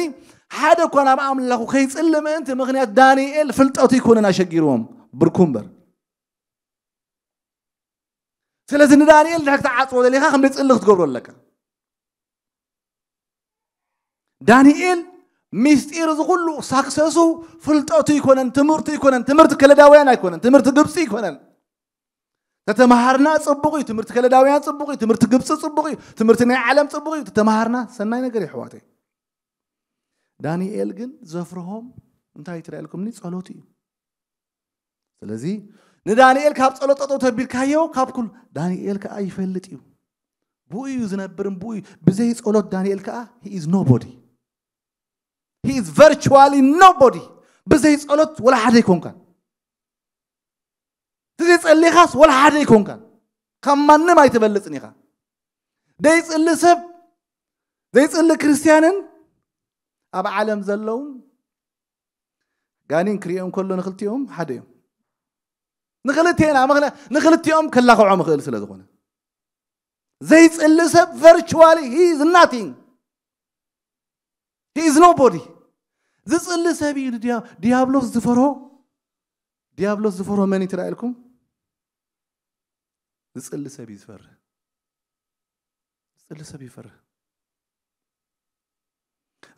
ሓደ እኳ ናብ ኣምላኹ ከይጽሊ ምእንቲ ምኽንያት ዳንኤል ፍልጠቱ ኣይኮነን ኣሸጊርዎም ብርኩ እምበር። ስለዚ ንዳንኤል ድሕሪ ክትዓጽዎ ደሊኻ ከም ዘይጽሊ ክትገብሮ ኣለካ። ዳንኤል ሚስጢር እዚ ኩሉ ሳክሰሱ ፍልጠቱ ይኮነን ትምህርቱ ይኮነን ትምህርቲ ከለዳውያን ኣይኮነን ትምህርቲ ግብፂ ይኮነን ተተማሃርና ፅቡቅ እዩ ትምህርቲ ከለዳውያን ፅቡቅ እዩ ትምህርቲ ግብፂ ፅቡቅ እዩ ትምህርቲ ናይ ዓለም ፅቡቅ እዩ ተተማሃርና ሰናይ ነገር ይሕዋተይ ዳንኤል ግን ዘፍርሆም እንታይ ትረእልኩምኒ ጸሎት እዩ ስለዚ ንዳንኤል ካብ ጸሎት ጠጠው ተቢልካዮ ካብ ኩሉ ዳንኤል ከዓ ይፈልጥ እዩ ብኡ እዩ ዝነብርን ብኡ እዩ ብዘይ ጸሎት ዳንኤል ከዓ he is nobody he is virtually nobody ብዘይ ጸሎት ወላ ሓደ ይኮንካን ብዘይ ጸሊኻስ ወላ ሓደ ይኮንካን ካብ ማንም ኣይትበልጽን ኢኻ ዘይጽሊ ሰብ ዘይጽሊ ክርስትያንን ኣብ ዓለም ዘለውን ጋኔን ክሪኦም ከሎ ንክልቲኦም ሓደ እዮም ንክልቴና ምክንያት ንክልቲኦም ከላኽዖም ይኽእል ስለ ዝኾነ ዘይፅሊ ሰብ virtually he is nothing he is nobody ዝፅሊ ሰብ እዩ ድያ- ዲያብሎስ ዝፈርሆ ዲያብሎስ ዝፈርሆ መን እዩ ትረኣልኩም ዝፅሊ ሰብ እዩ ዝፈርህ ዝፅሊ ሰብ ይፈርህ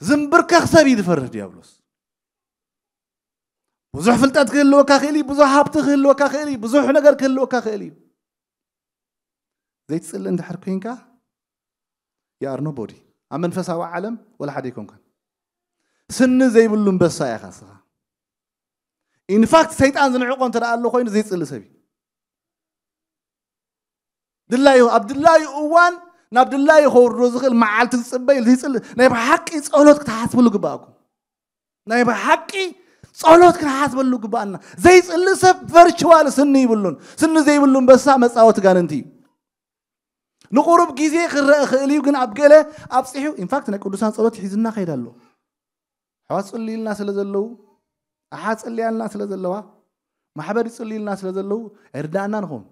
ዝንብርከኽ ሰብ እዩ ዝፈርህ ዲያብሎስ ብዙሕ ፍልጠት ክህልወካ ክእል እዩ ብዙሕ ሃብቲ ክህልወካ ክእል እዩ ብዙሕ ነገር ክህልወካ ክእል እዩ ዘይትፅሊ እንድሕር ኮይንካ you are nobody ኣብ መንፈሳዊ ዓለም ወላ ሓደ ይኮንካን ስኒ ዘይብሉ እንበሳ ኢኻ ስኻ ኢንፋክት ሰይጣን ዝንዕቆ እንተ ኣሎ ኮይኑ ዘይፅሊ ሰብ እዩ ድላዩ ኣብ ድላዩ እዋን ናብ ድላዩ ከውርዶ ዝኽእል መዓልቲ ዝፅበይ ዘይፅሊ ናይ ብሓቂ ፀሎት ክትሓስብሉ ግባእኩም ናይ ብሓቂ ጸሎት ክንሓስበሉ ግባኣና ዘይጽሊ ሰብ ቨርቹዋል ስኒ ይብሉን ስኒ ዘይብሉ እንበሳ መጻወቲ ጋንንቲ እዩ ንቁሩብ ግዜ ክረአ ክእል እዩ ግን ኣብ ገለ ኣብፂሑ ኢንፋክት ናይ ቅዱሳን ጸሎት ሒዝና ከይድ ኣሎ ኣሕዋት ጽልዩልና ስለ ዘለዉ ኣሓ ጽልያልና ስለ ዘለዋ ማሕበር ይጽልዩልና ስለ ዘለዉ ኣይርዳእና ንኸውን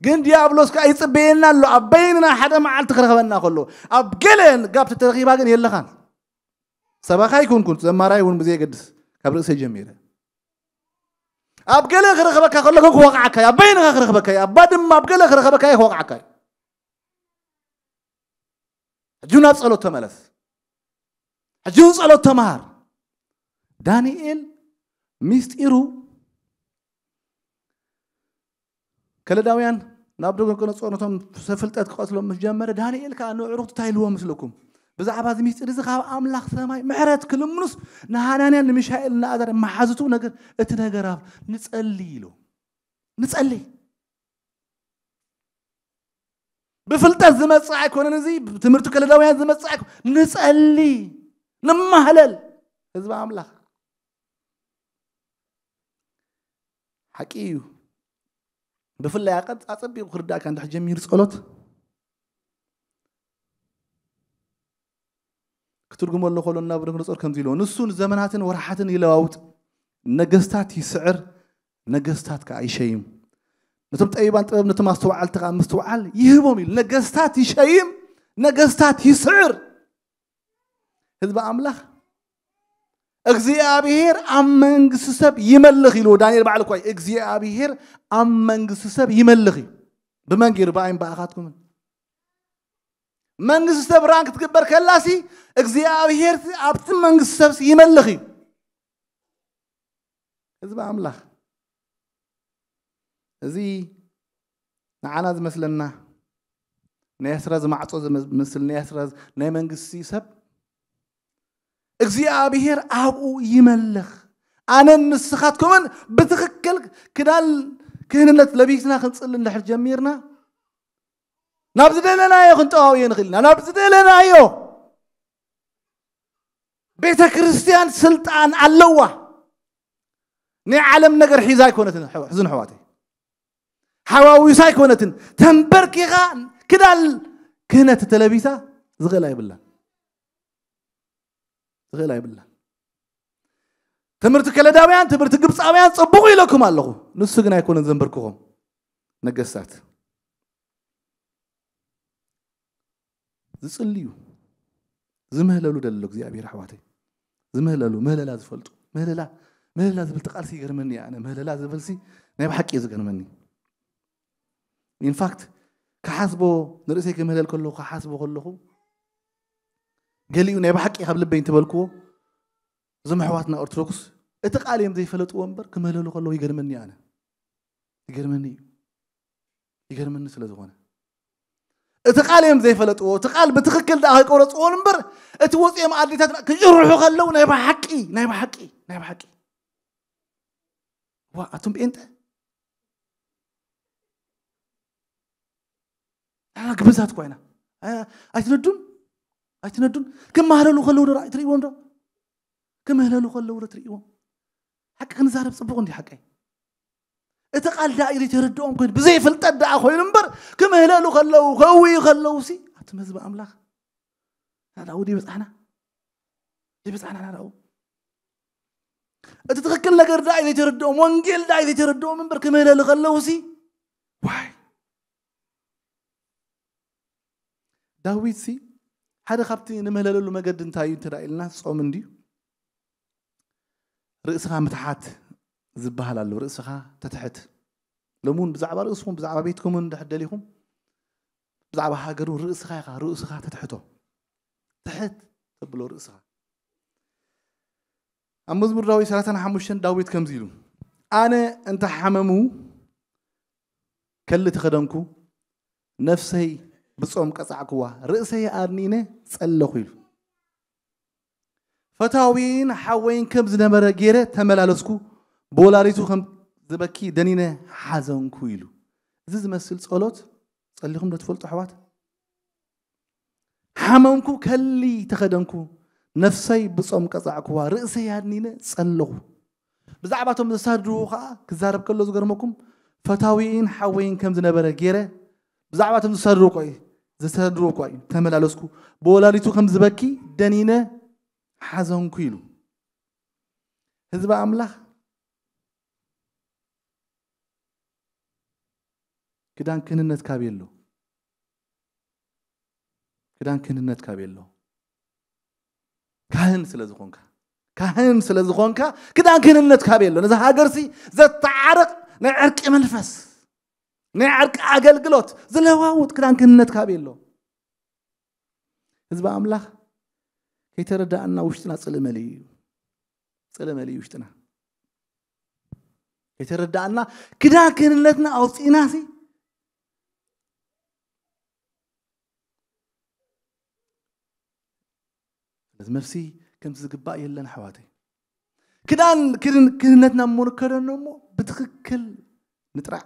ግን ዲያብሎስ ከኣ ይጽበየና ኣሎ። ኣብ በይንና ሓደ መዓልቲ ክረኽበና ከሎ፣ ኣብ ገለ ጋብ ተተረኺባ ግን የለኻን። ሰባኻ ኣይኮንኩን፣ ዘማራይ እውን ብዘየገድስ ካብ ርእሰይ ጀሚረ። ኣብ ገለ ክረኽበካ ከሎ ግን ክወቕዓካ እዩ። ኣብ በይንኻ ክረኽበካ እዩ። ኣብ ባድማ ኣብ ገለ ክረኽበካ እዩ፣ ክወቕዓካ እዩ። ሕጂ ናብ ጸሎት ተመለስ። ሕጂ እውን ጸሎት ተምሃር። ዳንኤል ሚስጢሩ ከለዳውያን ናብ ደጎንቆነጾር ነቶም ሰብ ፍልጠት ክቐትሎም ምስ ጀመረ፣ ዳንኤል ከኣ ንዕሩኽቱ እንታይ ኢልዎ ምስልኩም? ብዛዕባ እዚ ሚስጢር እዚ ካብ ኣምላኽ ሰማይ ምሕረት ክልምኑስ ንሃናንያን ንሚሻኤል ንኣዛር መሓዙቱ ነገር እቲ ነገር ኣብ ንጸሊ ኢሉ። ንጸሊ። ብፍልጠት ዝመጽእ ኣይኮነን፣ እዚ ብትምህርቲ ከለዳውያን ዝመጽእ ኣይኮ ንጸሊ፣ ንማህለል ህዝቢ ኣምላኽ። ሓቂ እዩ። ብፍላይ ኣቐ-፣ ኣጸቢቑ ክርዳእካ እንድሕር ጀሚሩ ጸሎት ክትርጉመሉ ከሎ ናቡከደነጾር ከምዚ ኢልዎ፣ ንሱ ንዘመናትን ወርሓትን ይለዋውጥ፣ ነገስታት ይስዕር፣ ነገስታት ከኣ ይሸይም። ነቶም ጠቢባን ጥበብ፣ ነቶም ኣስተውዓልቲ ከኣ ምስትውዓል ይህቦም ኢሉ። ነገስታት ይሸይም፣ ነገስታት ይስዕር። ህዝቢ ኣምላኽ እግዚኣብሔር ኣብ መንግስቲ ሰብ ይመልኽ ኢልዎ ዳንኤል ባዕሉ እኳ እዩ። እግዚኣብሔር ኣብ መንግስቲ ሰብ ይመልኽ እዩ። ብመን ገይሩ? ብኣይን ብኣኻትኩምን። መንግስቲ ሰብ ራንክ ክትግበር ከላሲ እግዚኣብሔር ኣብቲ መንግስቲ ሰብሲ ይመልኽ እዩ። ህዝቢ ኣምላኽ፣ እዚ ንዓና ዝመስለና ናይ ኣስራ ዝማዕጾ ዝመስል ናይ ኣስራ ዝ-፣ ናይ መንግስቲ ሰብ እግዚኣብሔር ኣብኡ ይመልኽ። ኣነን ንስኻትኩምን ብትኽክል ክዳን ክህንነት ለቢስና ክንጽሊ እንድሕር ጀሚርና ናብ ዝደለናዮ ክንጠዋውዮ ንኽእል ኢና። ናብ ዝደለናዮ። ቤተ ክርስቲያን ስልጣን ኣለዋ። ናይ ዓለም ነገር ሒዛ ኣይኮነትን፣ ሕዝን ኣሕዋተይ። ሓዋዊሳ ኣይኮነትን። ተንበርኪኻ ክዳን ክህነት ተለቢሳ ዝኽእል ኣይብላን። ዝኽእል ኣይብላን። ትምህርቲ ከለዳውያን፣ ትምህርቲ ግብፃውያን ጽቡቕ ኢለኩም ኣለኹ። ንሱ ግን ኣይኮነን ዘንበርክኾም ነገስታት። ዝጽልዩ፣ ዝምህለሉ ደሎ እግዚኣብሔር ኣሕዋተይ። ዝምህለሉ፣ ምህለላ ዝፈልጡ። ምህለላ፣ ምህለላ ዝብል ቃልሲ ይገርመኒ እየ ኣነ። ምህለላ ዝብልሲ ናይ ብሓቂ እዩ ዝገርመኒ። ኢንፋክት፣ ክሓስቦ፣ ንርእሰይ ክምህለል ከለኹ፣ ክሓስቦ ከለኹ፣ ገሊኡ ናይ ብሓቂ ካብ ልበይ እንትበልክዎ፣ እዞም ኣሕዋትና ኦርቶዶክስ፣ እቲ ቃል እዮም ዘይፈለጥዎ እምበር፣ ክምህለሉ ከለዉ ይገርመኒ ኣነ። ይገርመኒ እዩ። ይገርመኒ ስለ ዝኾነ። እቲ ቃል እዮም ዘይፈለጥዎ፣ እቲ ቃል ብትኽክል ደኣ ከይቆረጽዎን እምበር፣ እቲ ወፂኦም ኣዴታትና ክጭርሑ ከለዉ ናይ ብሓቂ፣ ናይ ብሓቂ፣ ናይ ብሓቂ። ዋ፣ ኣቱም ጴንጠ። ንሕና ግብዛት እኳ ኢና። ኣይ-፣ ኣይትነዱን? ኣይትነዱን? ክማህለሉ ከለዉ ዶ ራእይ ትርእይዎም ዶ? ክምህለሉ ከለዉ ዶ ትርእይዎም? ሓቂ ክንዛረብ ጽቡቕ እንዲ ሓቀይ። እቲ ቃል ደኣ እዩ ዘይተረድኦም ኮይኑ፣ ብዘይፍልጠት ደኣ ኮይኑ እምበር፣ ክምህለሉ ከለዉ፣ ከውዩ ከለዉ ሲ፣ ኣቱም ህዝቢ ኣምላኽ፣ ናዳኡ ድዩ ይበጽሓና? ይበጽሓና ናዳኡ። እቲ ትኽክል ነገር ደኣ እዩ ዘይተረድኦም፣ ወንጌል ደኣ እዩ ዘይተረድኦም እምበር፣ ክምህለሉ ከለዉ ሲ፣ ዋይ። ዳዊት ሲ፣ ሓደ ካብቲ ንምህለለሉ መገዲ እንታይ እዩ እንተ ደኣ ኢልና፣ ጾም እንድዩ። ርእስኻ ምትሓት ዝበሃል ኣሎ። ርእስኻ ተትሕት። ሎሚ እውን ብዛዕባ ርእስኹም፣ ብዛዕባ ቤትኩም እውን እንድሕር ደሊኹም፣ ብዛዕባ ሃገር እውን ርእስኻ ኢኻ፣ ርእስኻ ተትሕቶ። ትሕት ተብሎ ርእስኻ። ኣብ መዝሙር ዳዊት ሰላሳን ሓሙሽተን ዳዊት ከምዚ ኢሉ፣ ኣነ እንተ ሓመሙ ከሊ ተኸደንኩ፣ ነፍሰይ ብጾም ቀጻዕክዋ፣ ርእሰይ ኣድኒነ ጸለኹ ኢሉ። ፈታዊን ሓወይን ከም ዝነበረ ገይረ ተመላለስኩ፣ ብወላዲቱ ከም ዝበኪ ደኒነ ሓዘንኩ ኢሉ። እዚ ዝመስል ጸሎት ጸሊኹም ዶ ትፈልጡ ኣሕዋት? ሓመምኩ፣ ከሊ ተኸደንኩ፣ ነፍሰይ ብጾም ቀጻዕክዋ፣ ርእሰይ ኣድኒነ ጸለኹ። ብዛዕባ እቶም ዘሳድድዎ ኸኣ ክዛረብ ከሎ ዝገርመኩም፣ ፈታዊን ሓወይን ከም ዝነበረ ገይረ፣ ብዛዕባ እቶም ዘሳድድዎ እኳ እዩ፣ ዘሳድድዎ እኳ እዩ፣ ተመላለስኩ። ብወላዲቱ ከም ዝበኪ ደኒነ ሓዘንኩ ኢሉ። ህዝቢ ኣምላኽ፣ ክዳን ክህንነት ካብ የሎ፣ ክዳን ክህንነት ካብ የሎ፣ ካህን ስለ ዝኾንካ፣ ካህን ስለ ዝኾንካ ክዳን ክህንነት ካብ የሎ። ነዛ ሃገርሲ ዘተዓርቕ ናይ ዕርቂ መንፈስ፣ ናይ ዕርቂ ኣገልግሎት ዝለዋውጥ ክዳን ክህንነት ካብ የሎ። ህዝቢ ኣምላኽ ከይተረዳእና ውሽጥና ጽልእ መሊኡ እዩ። ጽልእ መሊኡ ውሽጥና ከይተረዳእና ክዳን ክህንነትና ኣውፂእና ሲ ስለዚ መልሲ ከምቲ ዝግባእ የለን ኣሕዋተይ። ክዳን ክህን- ክህነትና እሞ ንከደኖ እሞ ብትኽክል ንጥራዕ።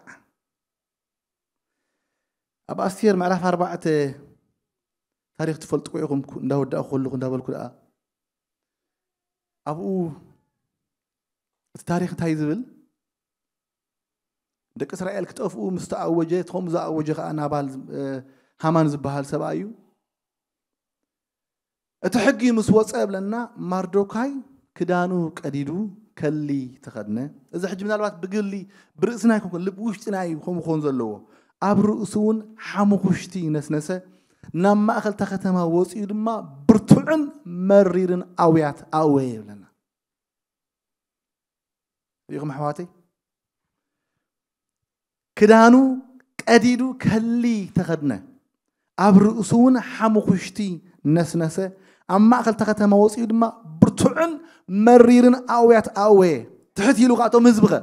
ኣብ ኣስቴር ምዕራፍ ኣርባዕተ ታሪኽ ትፈልጥዎ ኢኹም። እንዳወዳእኩ ከለኹ እንዳበልኩ ደኣ ኣብኡ እቲ ታሪኽ እንታይ ዝብል? ደቂ እስራኤል ክጠፍኡ ምስ ተኣወጀ፣ እቲ ከምኡ ዝኣወጀ ከዓ ናባል ሃማን ዝበሃል ሰብኣይ እዩ። እቲ ሕጊ ምስ ወፀ ብለና፣ ማርዶካይ ክዳኑ ቀዲዱ ከሊ ተኸድነ። እዚ ሕጂ ምናልባት ብግሊ ብርእስና ይኮንኩን ልብ ውሽጥና እዩ ከምኡ ክኾን ዘለዎ። ኣብ ርእሱ እውን ሓሙኹሽቲ ነስነሰ፣ ናብ ማእኸል እታ ከተማ ወፂኡ ድማ ብርቱዕን መሪርን ኣውያት ኣወየ ይብለና። ሪኢኹም ኣሕዋተይ፣ ክዳኑ ቀዲዱ ከሊ ተኸድነ፣ ኣብ ርእሱ እውን ሓሙኹሽቲ ነስነሰ፣ ኣብ ማእኸል እታ ከተማ ወፂኡ ድማ ብርቱዕን መሪርን ኣውያት ኣወየ። ትሕት ኢሉ ከዓ እቶም ህዝቢ ኸ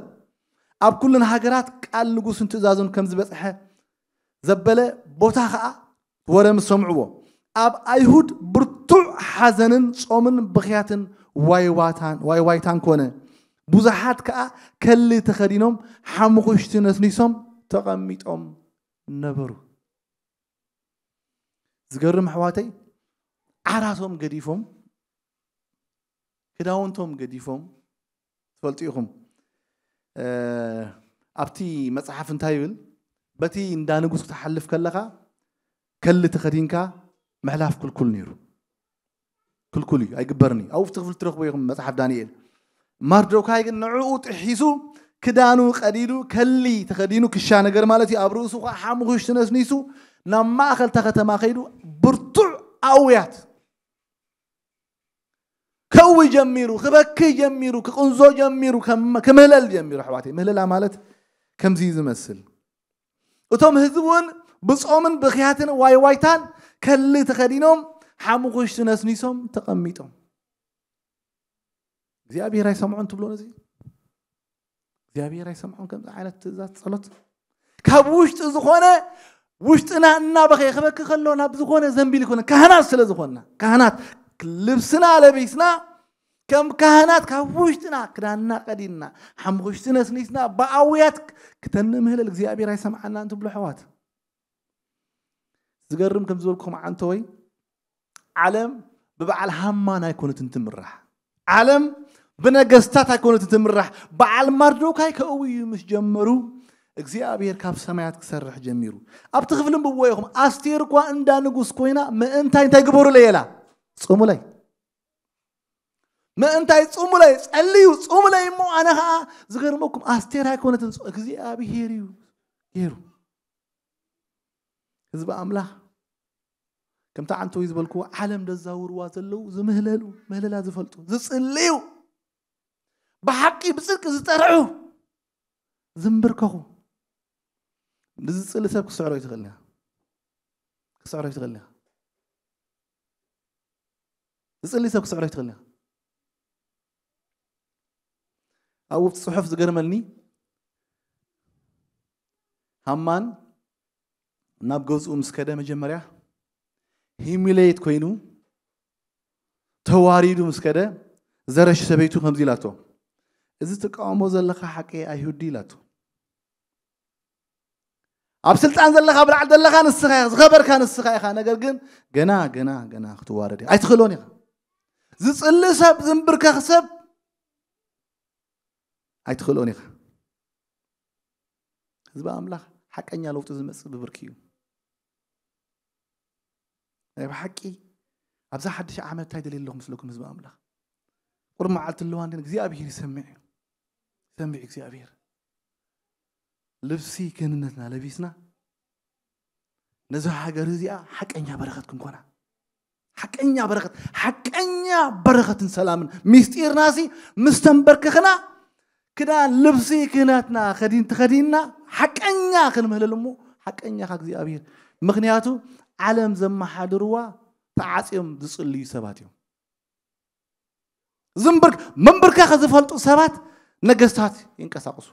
ኣብ ኩለን ሃገራት ቃል ንጉስን ትእዛዙን ከም ዝበፅሐ ዘበለ ቦታ ኸዓ ወረ ምስ ሰምዕዎ፣ ኣብ ኣይሁድ ብርቱዕ ሓዘንን ጾምን ብኽያትን ዋይዋታን ዋይዋይታን ኮነ። ብዙሓት ከኣ ከሊ ተኸዲኖም ሓሙኹሽቲ ነስኒሶም ተቐሚጦም ነበሩ። ዝገርም ኣሕዋተይ፣ ዓራቶም ገዲፎም፣ ክዳውንቶም ገዲፎም፣ ትፈልጡ ኢኹም። ኣብቲ መጽሓፍ እንታይ ይብል? በቲ እንዳ ንጉስ ክትሓልፍ ከለኻ ከሊ ተኸዲንካ ምሕላፍ ክልኩል ነይሩ። ክልኩል እዩ፣ ኣይግበርን እዩ። ኣብኡ ክፍሊ ትረኽቡ ኢኹም መጽሓፍ ዳንኤል። ማርዶካይ ግን ንዕኡ ጥሒሱ ክዳኑ ቀዲዱ ከሊ ተኸዲኑ ክሻ ነገር ማለት እዩ። ኣብ ርእሱ ከዓ ሓሙኽሽቲ ነስኒሱ ናብ ማእኸል እታ ከተማ ከይዱ ብርቱዕ ኣውያት ከዊ ጀሚሩ፣ ክበኪ ጀሚሩ፣ ክቕንዞ ጀሚሩ፣ ከም- ክምህለል ጀሚሩ። ኣሕዋተይ፣ ምህለላ ማለት ከምዚ እዩ ዝመስል። እቶም ህዝቢ እውን ብጾምን ብኽያትን ዋይዋይታን ከሊ ተኸዲኖም ሓሙኽሽቲ ነስኒሶም ተቐሚጦም። እግዚኣብሔር ኣይሰምዖን ትብሎ ነዚ እግዚኣብሔር ኣይሰምዖን ከምዚ ዓይነት ትእዛዝ ጸሎት ካብ ውሽጢ ዝኾነ ውሽጥና እናበኸየ ክበኪ ከሎ ናብ ዝኾነ ዘንቢል ይኮነ ካህናት ስለ ዝኾንና ካህናት ልብስና ለቢስና ከም ካህናት ካብ ውሽጥና ክዳንና ቀዲንና ሓሙኽሽቲ ነስኒስና ብኣውያት ክተንምህለል እግዚኣብሔር ኣይሰምዓናን ትብሉ ኣሕዋት ዝገርም ከም ዝበልኩም ዓንተወይ ዓለም ብበዓል ሃማን ኣይኮነትን ትምራሕ ዓለም ብነገስታት ኣይኮነትን ትምራሕ በዓል ማርዶካይ ከእውዩ ምስ ጀመሩ እግዚኣብሔር ካብ ሰማያት ክሰርሕ ጀሚሩ ኣብቲ ክፍሊ ንብዎ ኢኹም ኣስቴር እኳ እንዳ ንጉስ ኮይና ምእንታይ እንታይ ግበሩለይ ኢላ ፅሙለይ ምእንታይ ፅሙለይ ፀልዩ ፅሙለይ እሞ ኣነ ከዓ ዝገርመኩም ኣስቴር ኣይኮነትን እግዚኣብሔር እዩ ገይሩ ህዝቢ ኣምላኽ ከምቲ ዓንተዊ ዝበልክዎ ዓለም ደዛውርዋ ዘለዉ ዝምህለሉ ምህለላ ዝፈልጡ ዝፅልዩ ብሓቂ ብፅድቂ ዝፀርዑ ዝንብርከኹ ንዝፅሊ ሰብ ክስዕሮ ይትኽእል ኢኻ ክስዕሮ ይትኽእል ኢኻ ዝፅሊ ሰብ ክስዕሮ ይትኽእል ኢኻ ኣብኡ ጽሑፍ ዝገርመኒ ሃማን ናብ ገዝኡ ምስ ከደ መጀመርያ ሂሚሌት ኮይኑ ተዋሪዱ ምስ ከደ ዘረሽ ሰበይቱ ከምዚ ኢላቶ እዚ ትቃወሞ ዘለኻ ሓቂ ኣይሁዲ ኢላቶ ኣብ ስልጣን ዘለኻ ብላዕሊ ዘለኻ ንስኻ ኢኻ ዝኸበርካ ንስኻ ኢኻ ነገር ግን ገና ገና ገና ክትዋረድ ኢኻ ኣይትኽእሎን ኢኻ ዝፅሊ ሰብ ዝንብርከኽ ሰብ ኣይትኽእሎን ኢኻ ህዝቢ ኣምላኽ ሓቀኛ ለውጢ ዝመፅእ ብብርኪ እዩ ናይ ብሓቂ ኣብዛ ሓድሽ ዓመት እንታይ ደልየ ኣለኹ ምስለኩም ህዝቢ ኣምላኽ ቁርብ መዓልቲ ኣለዋ እንድን እግዚኣብሄር ይሰምዕ እዩ ይሰምዕ እግዚኣብሄር ልብሲ ክህንነትና ለቢስና ነዛ ሃገር እዚኣ ሓቀኛ በረኸት ክንኮና፣ ሓቀኛ በረኸት፣ ሓቀኛ በረኸትን ሰላምን ምስጢርናሲ ምስ ተንበርክኽና፣ ክዳን ልብሲ ክህነትና ከዲን ተኸዲንና ሓቀኛ ክንምህለል እሞ ሓቀኛ ካብ እግዚኣብሔር። ምኽንያቱ ዓለም ዘመሓድርዋ ተዓጽዮም ዝጽልዩ ሰባት እዮም። ዝንብር መንብርከኽ ዝፈልጡ ሰባት ነገስታት ይንቀሳቀሱ።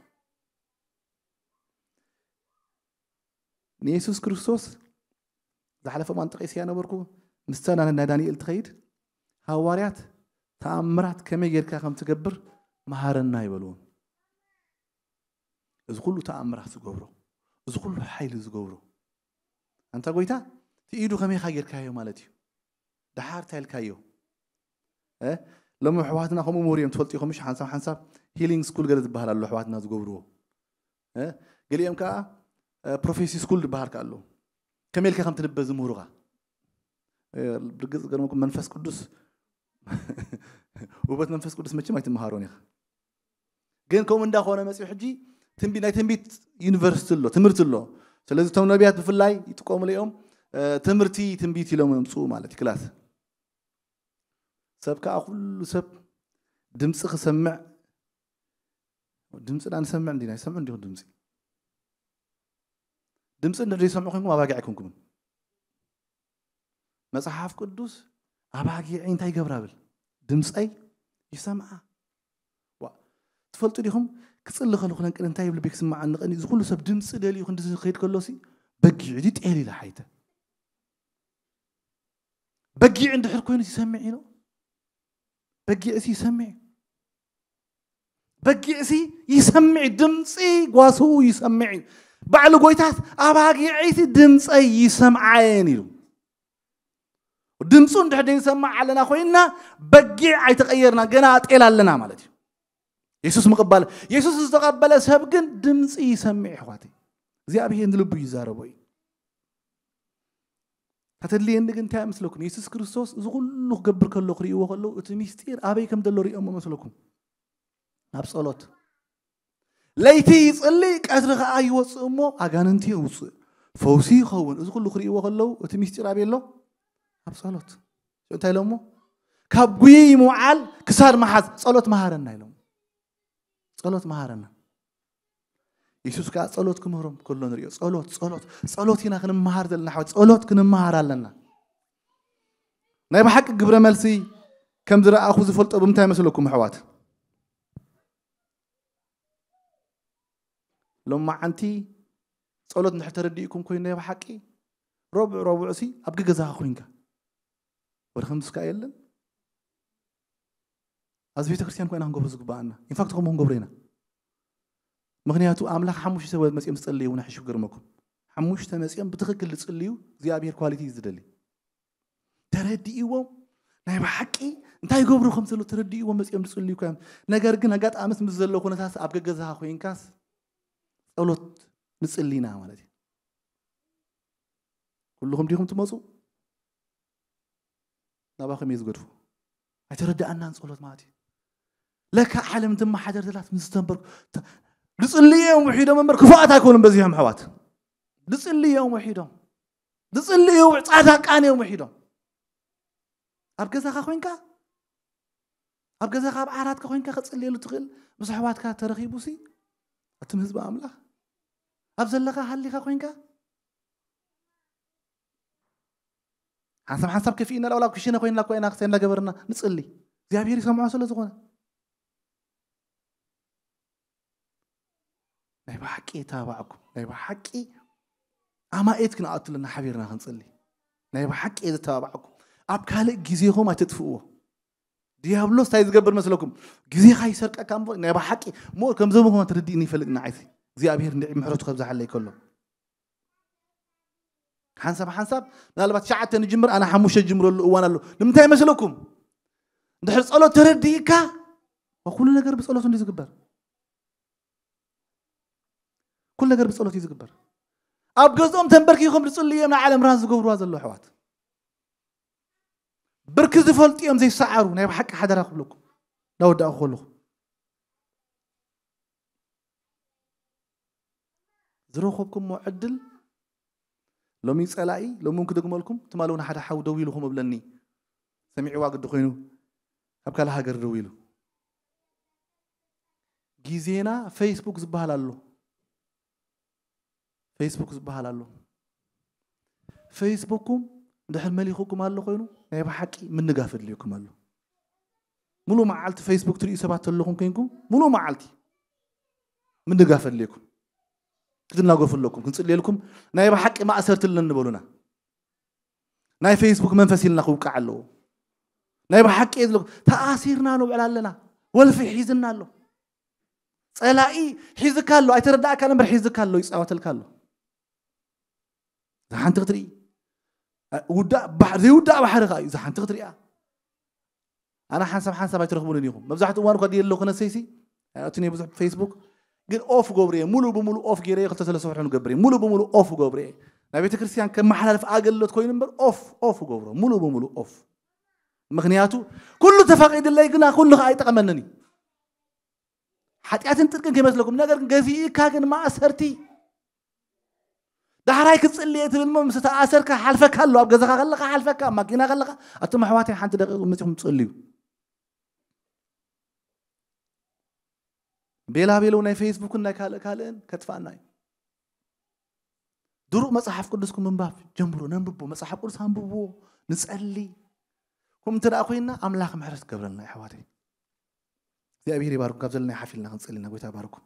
ንየሱስ ክርስቶስ ዝሓለፈ እዋን ጠቂሰያ ነበርኩ። ምስታ ናይ ዳንኤል ትኸይድ፣ ሃዋርያት ተኣምራት ከመይ ጌርካ ከም ትገብር መሃረና ይበልዎም። እዚ ኩሉ ተኣምራት ዝገብሮ፣ እዚ ኩሉ ሓይሊ ዝገብሮ፣ ኣንታ ጎይታ፣ እቲ ኢዱ ከመይካ ጌርካዮ ማለት እዩ። ደሓር እንታይ ኢልካዮ? እ? ሎሚ ኣሕዋትና ከምኡ ምሁር እዮም፣ ትፈልጡ ኢኹም፣ ምሽ? ሓንሳብ ሓንሳብ ሂሊንግ ስኩል ገለ ዝበሃል ኣሎ፣ ኣሕዋትና ዝገብርዎ። እ? ገሊኦም ከዓ፣ እ፣ ፕሮፌሲ ስኩል ዝበሃል ከዓ ኣሎ። ከመይ ኢልካ ከም ትንበ ዝምህሩኻ። እ፣ ብርግጽ ገርመኩም፣ መንፈስ ቅዱስ፣ ውበት መንፈስ ቅዱስ መቸም ኣይትመሃሮን ኢኻ። ግን ከምኡ እንዳኾነ መጺኡ ሕጂ ትንቢ-፣ ናይ ትንቢት ዩኒቨርሲቲ ኣሎ፣ ትምህርቲ ኣሎ። ስለዚ እቶም ነቢያት ብፍላይ ይጥቀሙሉ እዮም። እ፣ ትምህርቲ ትንቢት ኢሎም የምጽኡ ማለት እዩ፣ ክላስ። ሰብ ከዓ ኩሉ ሰብ ድምፂ ክሰምዕ፣ ድምፂ ዳ ንሰምዕ እንዲና፣ ይሰምዑ እንዲኹም ድምፂ። ድምፂ እንድሕር ዘይሰምዑ ኮይንኩም ኣባጊዕ ኣይኮንኩምን። መጽሓፍ ቅዱስ ኣባጊዐይ እንታይ ይገብራ ብል? ድምፀይ ይሰምዓ። ዋ፣ ትፈልጡ ዲኹም? ክጽሊ ከለኹ ነንቅድ እንታይ ይብል ቤክ ስምዓኒ ቀኒ፣ እዚ ኩሉ ሰብ ድምፂ ደልዩ ክንዲ ዝኸይድ ከሎሲ በጊዕ እዚ ጤል ኢላ ሓይተ። በጊዕ እንድሕር ኮይኑ ይሰምዕ ኢሎ። በጊዕሲ ይሰምዕ እዩ። በጊዕሲ ይሰምዕ እዩ። ድምፂ ጓስኡ ይሰምዕ እዩ። ባዕሉ ጎይታት ኣባጊዐይሲ ድምፀይ ይሰምዓየን ኢሉ። ድምፁ እንድሕር ዘይንሰምዕ ኣለና ኮይንና በጊዕ ኣይተቐየርና፣ ገና ጤል ኣለና ማለት እዩ። የሱስ ምቕባል፣ የሱስ ዝተቐበለ ሰብ ግን ድምፂ ይሰምዕ፣ ኣሕዋተይ። እግዚኣብሔር ንልቡ ይዛረቦ እዩ። ተተድልየኒ ግን እንታይ ይመስለኩም? የሱስ ክርስቶስ እዚ ኩሉ ክገብር ከሎ ክርእይዎ ከለዉ እቲ ሚስጢር ኣበይ ከም ዘሎ ሪኦሞ መስለኩም? ኣብ ጸሎት። ለይቲ ይጽሊ፣ ቀትሪ ኸኣ ይወጽእ እሞ ኣጋንንቲ የውጽእ፣ ፈውሲ ይኸውን። እዚ ኩሉ ክርእይዎ ከለዉ እቲ ሚስጢር ኣበይ ኣሎ? ኣብ ጸሎት። እንታይ ኢሎሞ? ካብ ጉይይ ምውዓል ክሳድ ምሓዝ ጸሎት መሃረና ኢሎም። ጸሎት መሃረና። የሱስ ከኣ ጸሎት ክምህሮም ከሎ ንሪኦ። ጸሎት፣ ጸሎት፣ ጸሎት ኢና ክንመሃር ዘለና ኣሕዋት። ጸሎት ክንመሃር ኣለና። ናይ ብሓቂ ግብረ መልሲ ከም ዝረኣኹ ዝፈልጦ ብምንታይ መስለኩም ኣሕዋት? ሎማዓንቲ ጸሎት እንድሕር ተረዲእኩም ኮይኑ ናይ ብሓቂ ረቡዕ ረቡዕሲ ኣብ ገገዛኻ ኮይንካ ወደ ከምዚ እስካ የለን። ኣብዚ ቤተክርስትያን ኮይና ክንገብሮ ዝግባኣና። ኢንፋክት ከምኡ ክንገብሮ ኢና። ምኽንያቱ ኣምላኽ ሓሙሽተ ሰባት መጺኦም ዝጸልዩ እውን ሕሹ ክገርመኩም። ሓሙሽተ መጺኦም ብትኽክል ዝጽልዩ እግዚኣብሔር ኳሊቲ እዩ ዝደሊ። ተረዲእዎም ናይ ብሓቂ እንታይ ይገብሩ ከም ዘሎ ተረዲእዎም መጺኦም ዝጽልዩ እኳ እዮም። ነገር ግን ኣጋጣሚስ ምስ ዘሎ ኩነታት ኣብ ገገዛኻ ኮይንካስ ጸሎት ንጽሊ ኢና ማለት እዩ። ኩልኹም ዲኹም ትመጹ? ናባኹም እየ ዝገድፎ። ኣይተረድኣናን ጸሎት ማለት እዩ። ለካ ዓለም ትመሓደር ዘላት ምስ ዝተንበርኩ ተ-፣ ዝጽልዩ እዮም ውሒዶም እምበር ክፉኣት ኣይኮኑን በዚሖም ኣሕዋት። ዝጽልዩ እዮም ውሒዶም። ዝጽልዩ ጻድቃን እዮም ውሒዶም። ኣብ ገዛኻ ኮይንካ፣ ኣብ ገዛኻ ኣብ ዓራትካ ኮይንካ ክትጽልየሉ ትኽእል ምስ ኣሕዋትካ ተረኺቡሲ፣ ኣቱም ህዝቢ ኣምላኽ፣ ኣብ ዘለኻ ሃሊኻ ኮይንካ ሓንሳብ ሓንሳብ ከፊእና ላውላ ኩሽነ ኮይንና እኮ ኢና ክሰ እናገበርና ንጽሊ። እግዚኣብሔር ይሰምዖ ስለ ዝኾነ። ናይ ብሓቂ የተባባዕኩም፣ ናይ ብሓቂ ኣማኤት ክንኣቱ ኣለና ሓቢርና ክንጽሊ። ናይ ብሓቂ እየ ዘተባባዕኩም። ኣብ ካልእ ግዜኹም ኣይተጥፍእዎ። ዲያብሎስ እንታይ ዝገብር መስለኩም? ግዜኻ ይሰርቀካ እምበር ናይ ብሓቂ ሞር ከምዞም ኹም ትርድእኒ ይፈልጥ ንዓይሲ። እግዚኣብሔር እንድዒ ምሕረቱ ከብዝሓለይ ከሎ። ሓንሳብ ሓንሳብ ምናልባት ትሽዓተ ንጅምር፣ ኣነ ሓሙሽተ ጅምረሉ እዋን ኣሎ። ንምንታይ መስለኩም? እንድሕር ጸሎት ተረዲእካ፣ ኩሉ ነገር ብጸሎት እንዲ ዝግበር። ኩሉ ነገር ብጸሎት እዩ ዝግበር። ኣብ ገዝኦም ተንበርኪኾም ዝጽልዩ እዮም ንዓለም ብርሃን ዝገብርዋ ዘለዉ ኣሕዋት። ብርኪ ዝፈልጡ እዮም ዘይሰዓሩ፣ ናይ ብሓቂ ሓደራ ክብለኩም። እናወዳእኩ ከለኹ። ዝረኸብኩሞ ዕድል ሎሚ ጸላኢ ሎሚ እውን ክደግመልኩም ትማሊ እውን ሓደ ሓው ደው ኢሉ ከምብለኒ ሰሚዕዋ ግዲ ኮይኑ ካብ ካልእ ሃገር ደው ኢሉ ግዜና ፌስቡክ ዝበሃል ኣሎ። ፌስቡክ ዝበሃል ኣሎ። ፌስቡክኩም እንድሕር መሊኹኩም ኣሎ ኮይኑ ናይ ብሓቂ ምንጋፍ ኣድልየኩም ኣሎ። ሙሉእ መዓልቲ ፌስቡክ ትሪኡ ሰባት ተለኹም ኮይንኩም ሙሉእ መዓልቲ ምንጋፍ ኣድልየኩም ክትናገፉ ኣለኩም። ክንፅልየልኩም ናይ ብሓቂ ማእሰርቲ ኣለኒ በሉና። ናይ ፌስቡክ መንፈስ ኢልና ክውቃዕ ኣለዎ። ናይ ብሓቂ እየ ዝለኩም። ተኣሲርና ንውዕል ኣለና። ወልፊ ሒዝና ኣሎ። ጸላኢ ሒዝካ ኣሎ። ኣይተረዳእካን እምበር ሒዝካ ኣሎ፣ ይጻወተልካ ኣሎ። ዝሓንቲ ክትርኢ ውዳእ ባሕ- ዘይውዳእ ባሕሪ ከዓ እዩ። ዝሓንቲ ክትሪኣ ኣነ ሓንሳብ ሓንሳብ ኣይትረኽቡንን ኢኹም። መብዛሕትኡ እዋን እኳ ድየ ኣለኹ ነሰይሲ ኣይኣቱን እየ ብዙሕ ፌስቡክ ግን ኦፍ ገብርየ ሙሉ ብሙሉ ኦፍ ገይረ ክልተ ሰለስተ ወርሒ ንገብር እየ ሙሉ ብሙሉ ኦፍ ገብርየ ናይ ቤተ ክርስቲያን ከመሓላልፍ ኣገልግሎት ኮይኑ እምበር ኦፍ ኦፍ ገብሮ ሙሉ ብሙሉ ኦፍ። ምክንያቱ ኩሉ ተፈቂድለይ ግና ኩሉ ከዓ ኣይጠቐመንን እዩ። ሓጢኣትን ጥድቅን ከይመስለኩም ነገር ግን ገዚእካ ግን ማእሰርቲ ዳሕራይ ክትፅልየ ትብል ሞ ምስ ተኣሰርካ ሓልፈካ ኣሎ ኣብ ገዛኻ ከለካ ሓልፈካ ኣብ ማኪና ከለካ ኣቶም ኣሕዋተይ ሓንቲ ደቂቕ መፂኹም ትፅልዩ። ቤላ ቤለው ናይ ፌስቡክን ናይ ካልእ ካልእን ከጥፋእና እዩ። ድሩቕ መፅሓፍ ቅዱስኩም ምንባብ ጀምሩ። ነንብቦ መፅሓፍ ቅዱስ ኣንብብዎ። ንፀሊ። ከምኡ እንተ ደኣ ኮይና ኣምላኽ ምሕረት ገብረልና ኣሕዋተይ። እግዚኣብሔር ይባርኩም። ካብ ዘለና ሓፊልና ክንፀሊ ኢና። ጎይታ ይባርኩም።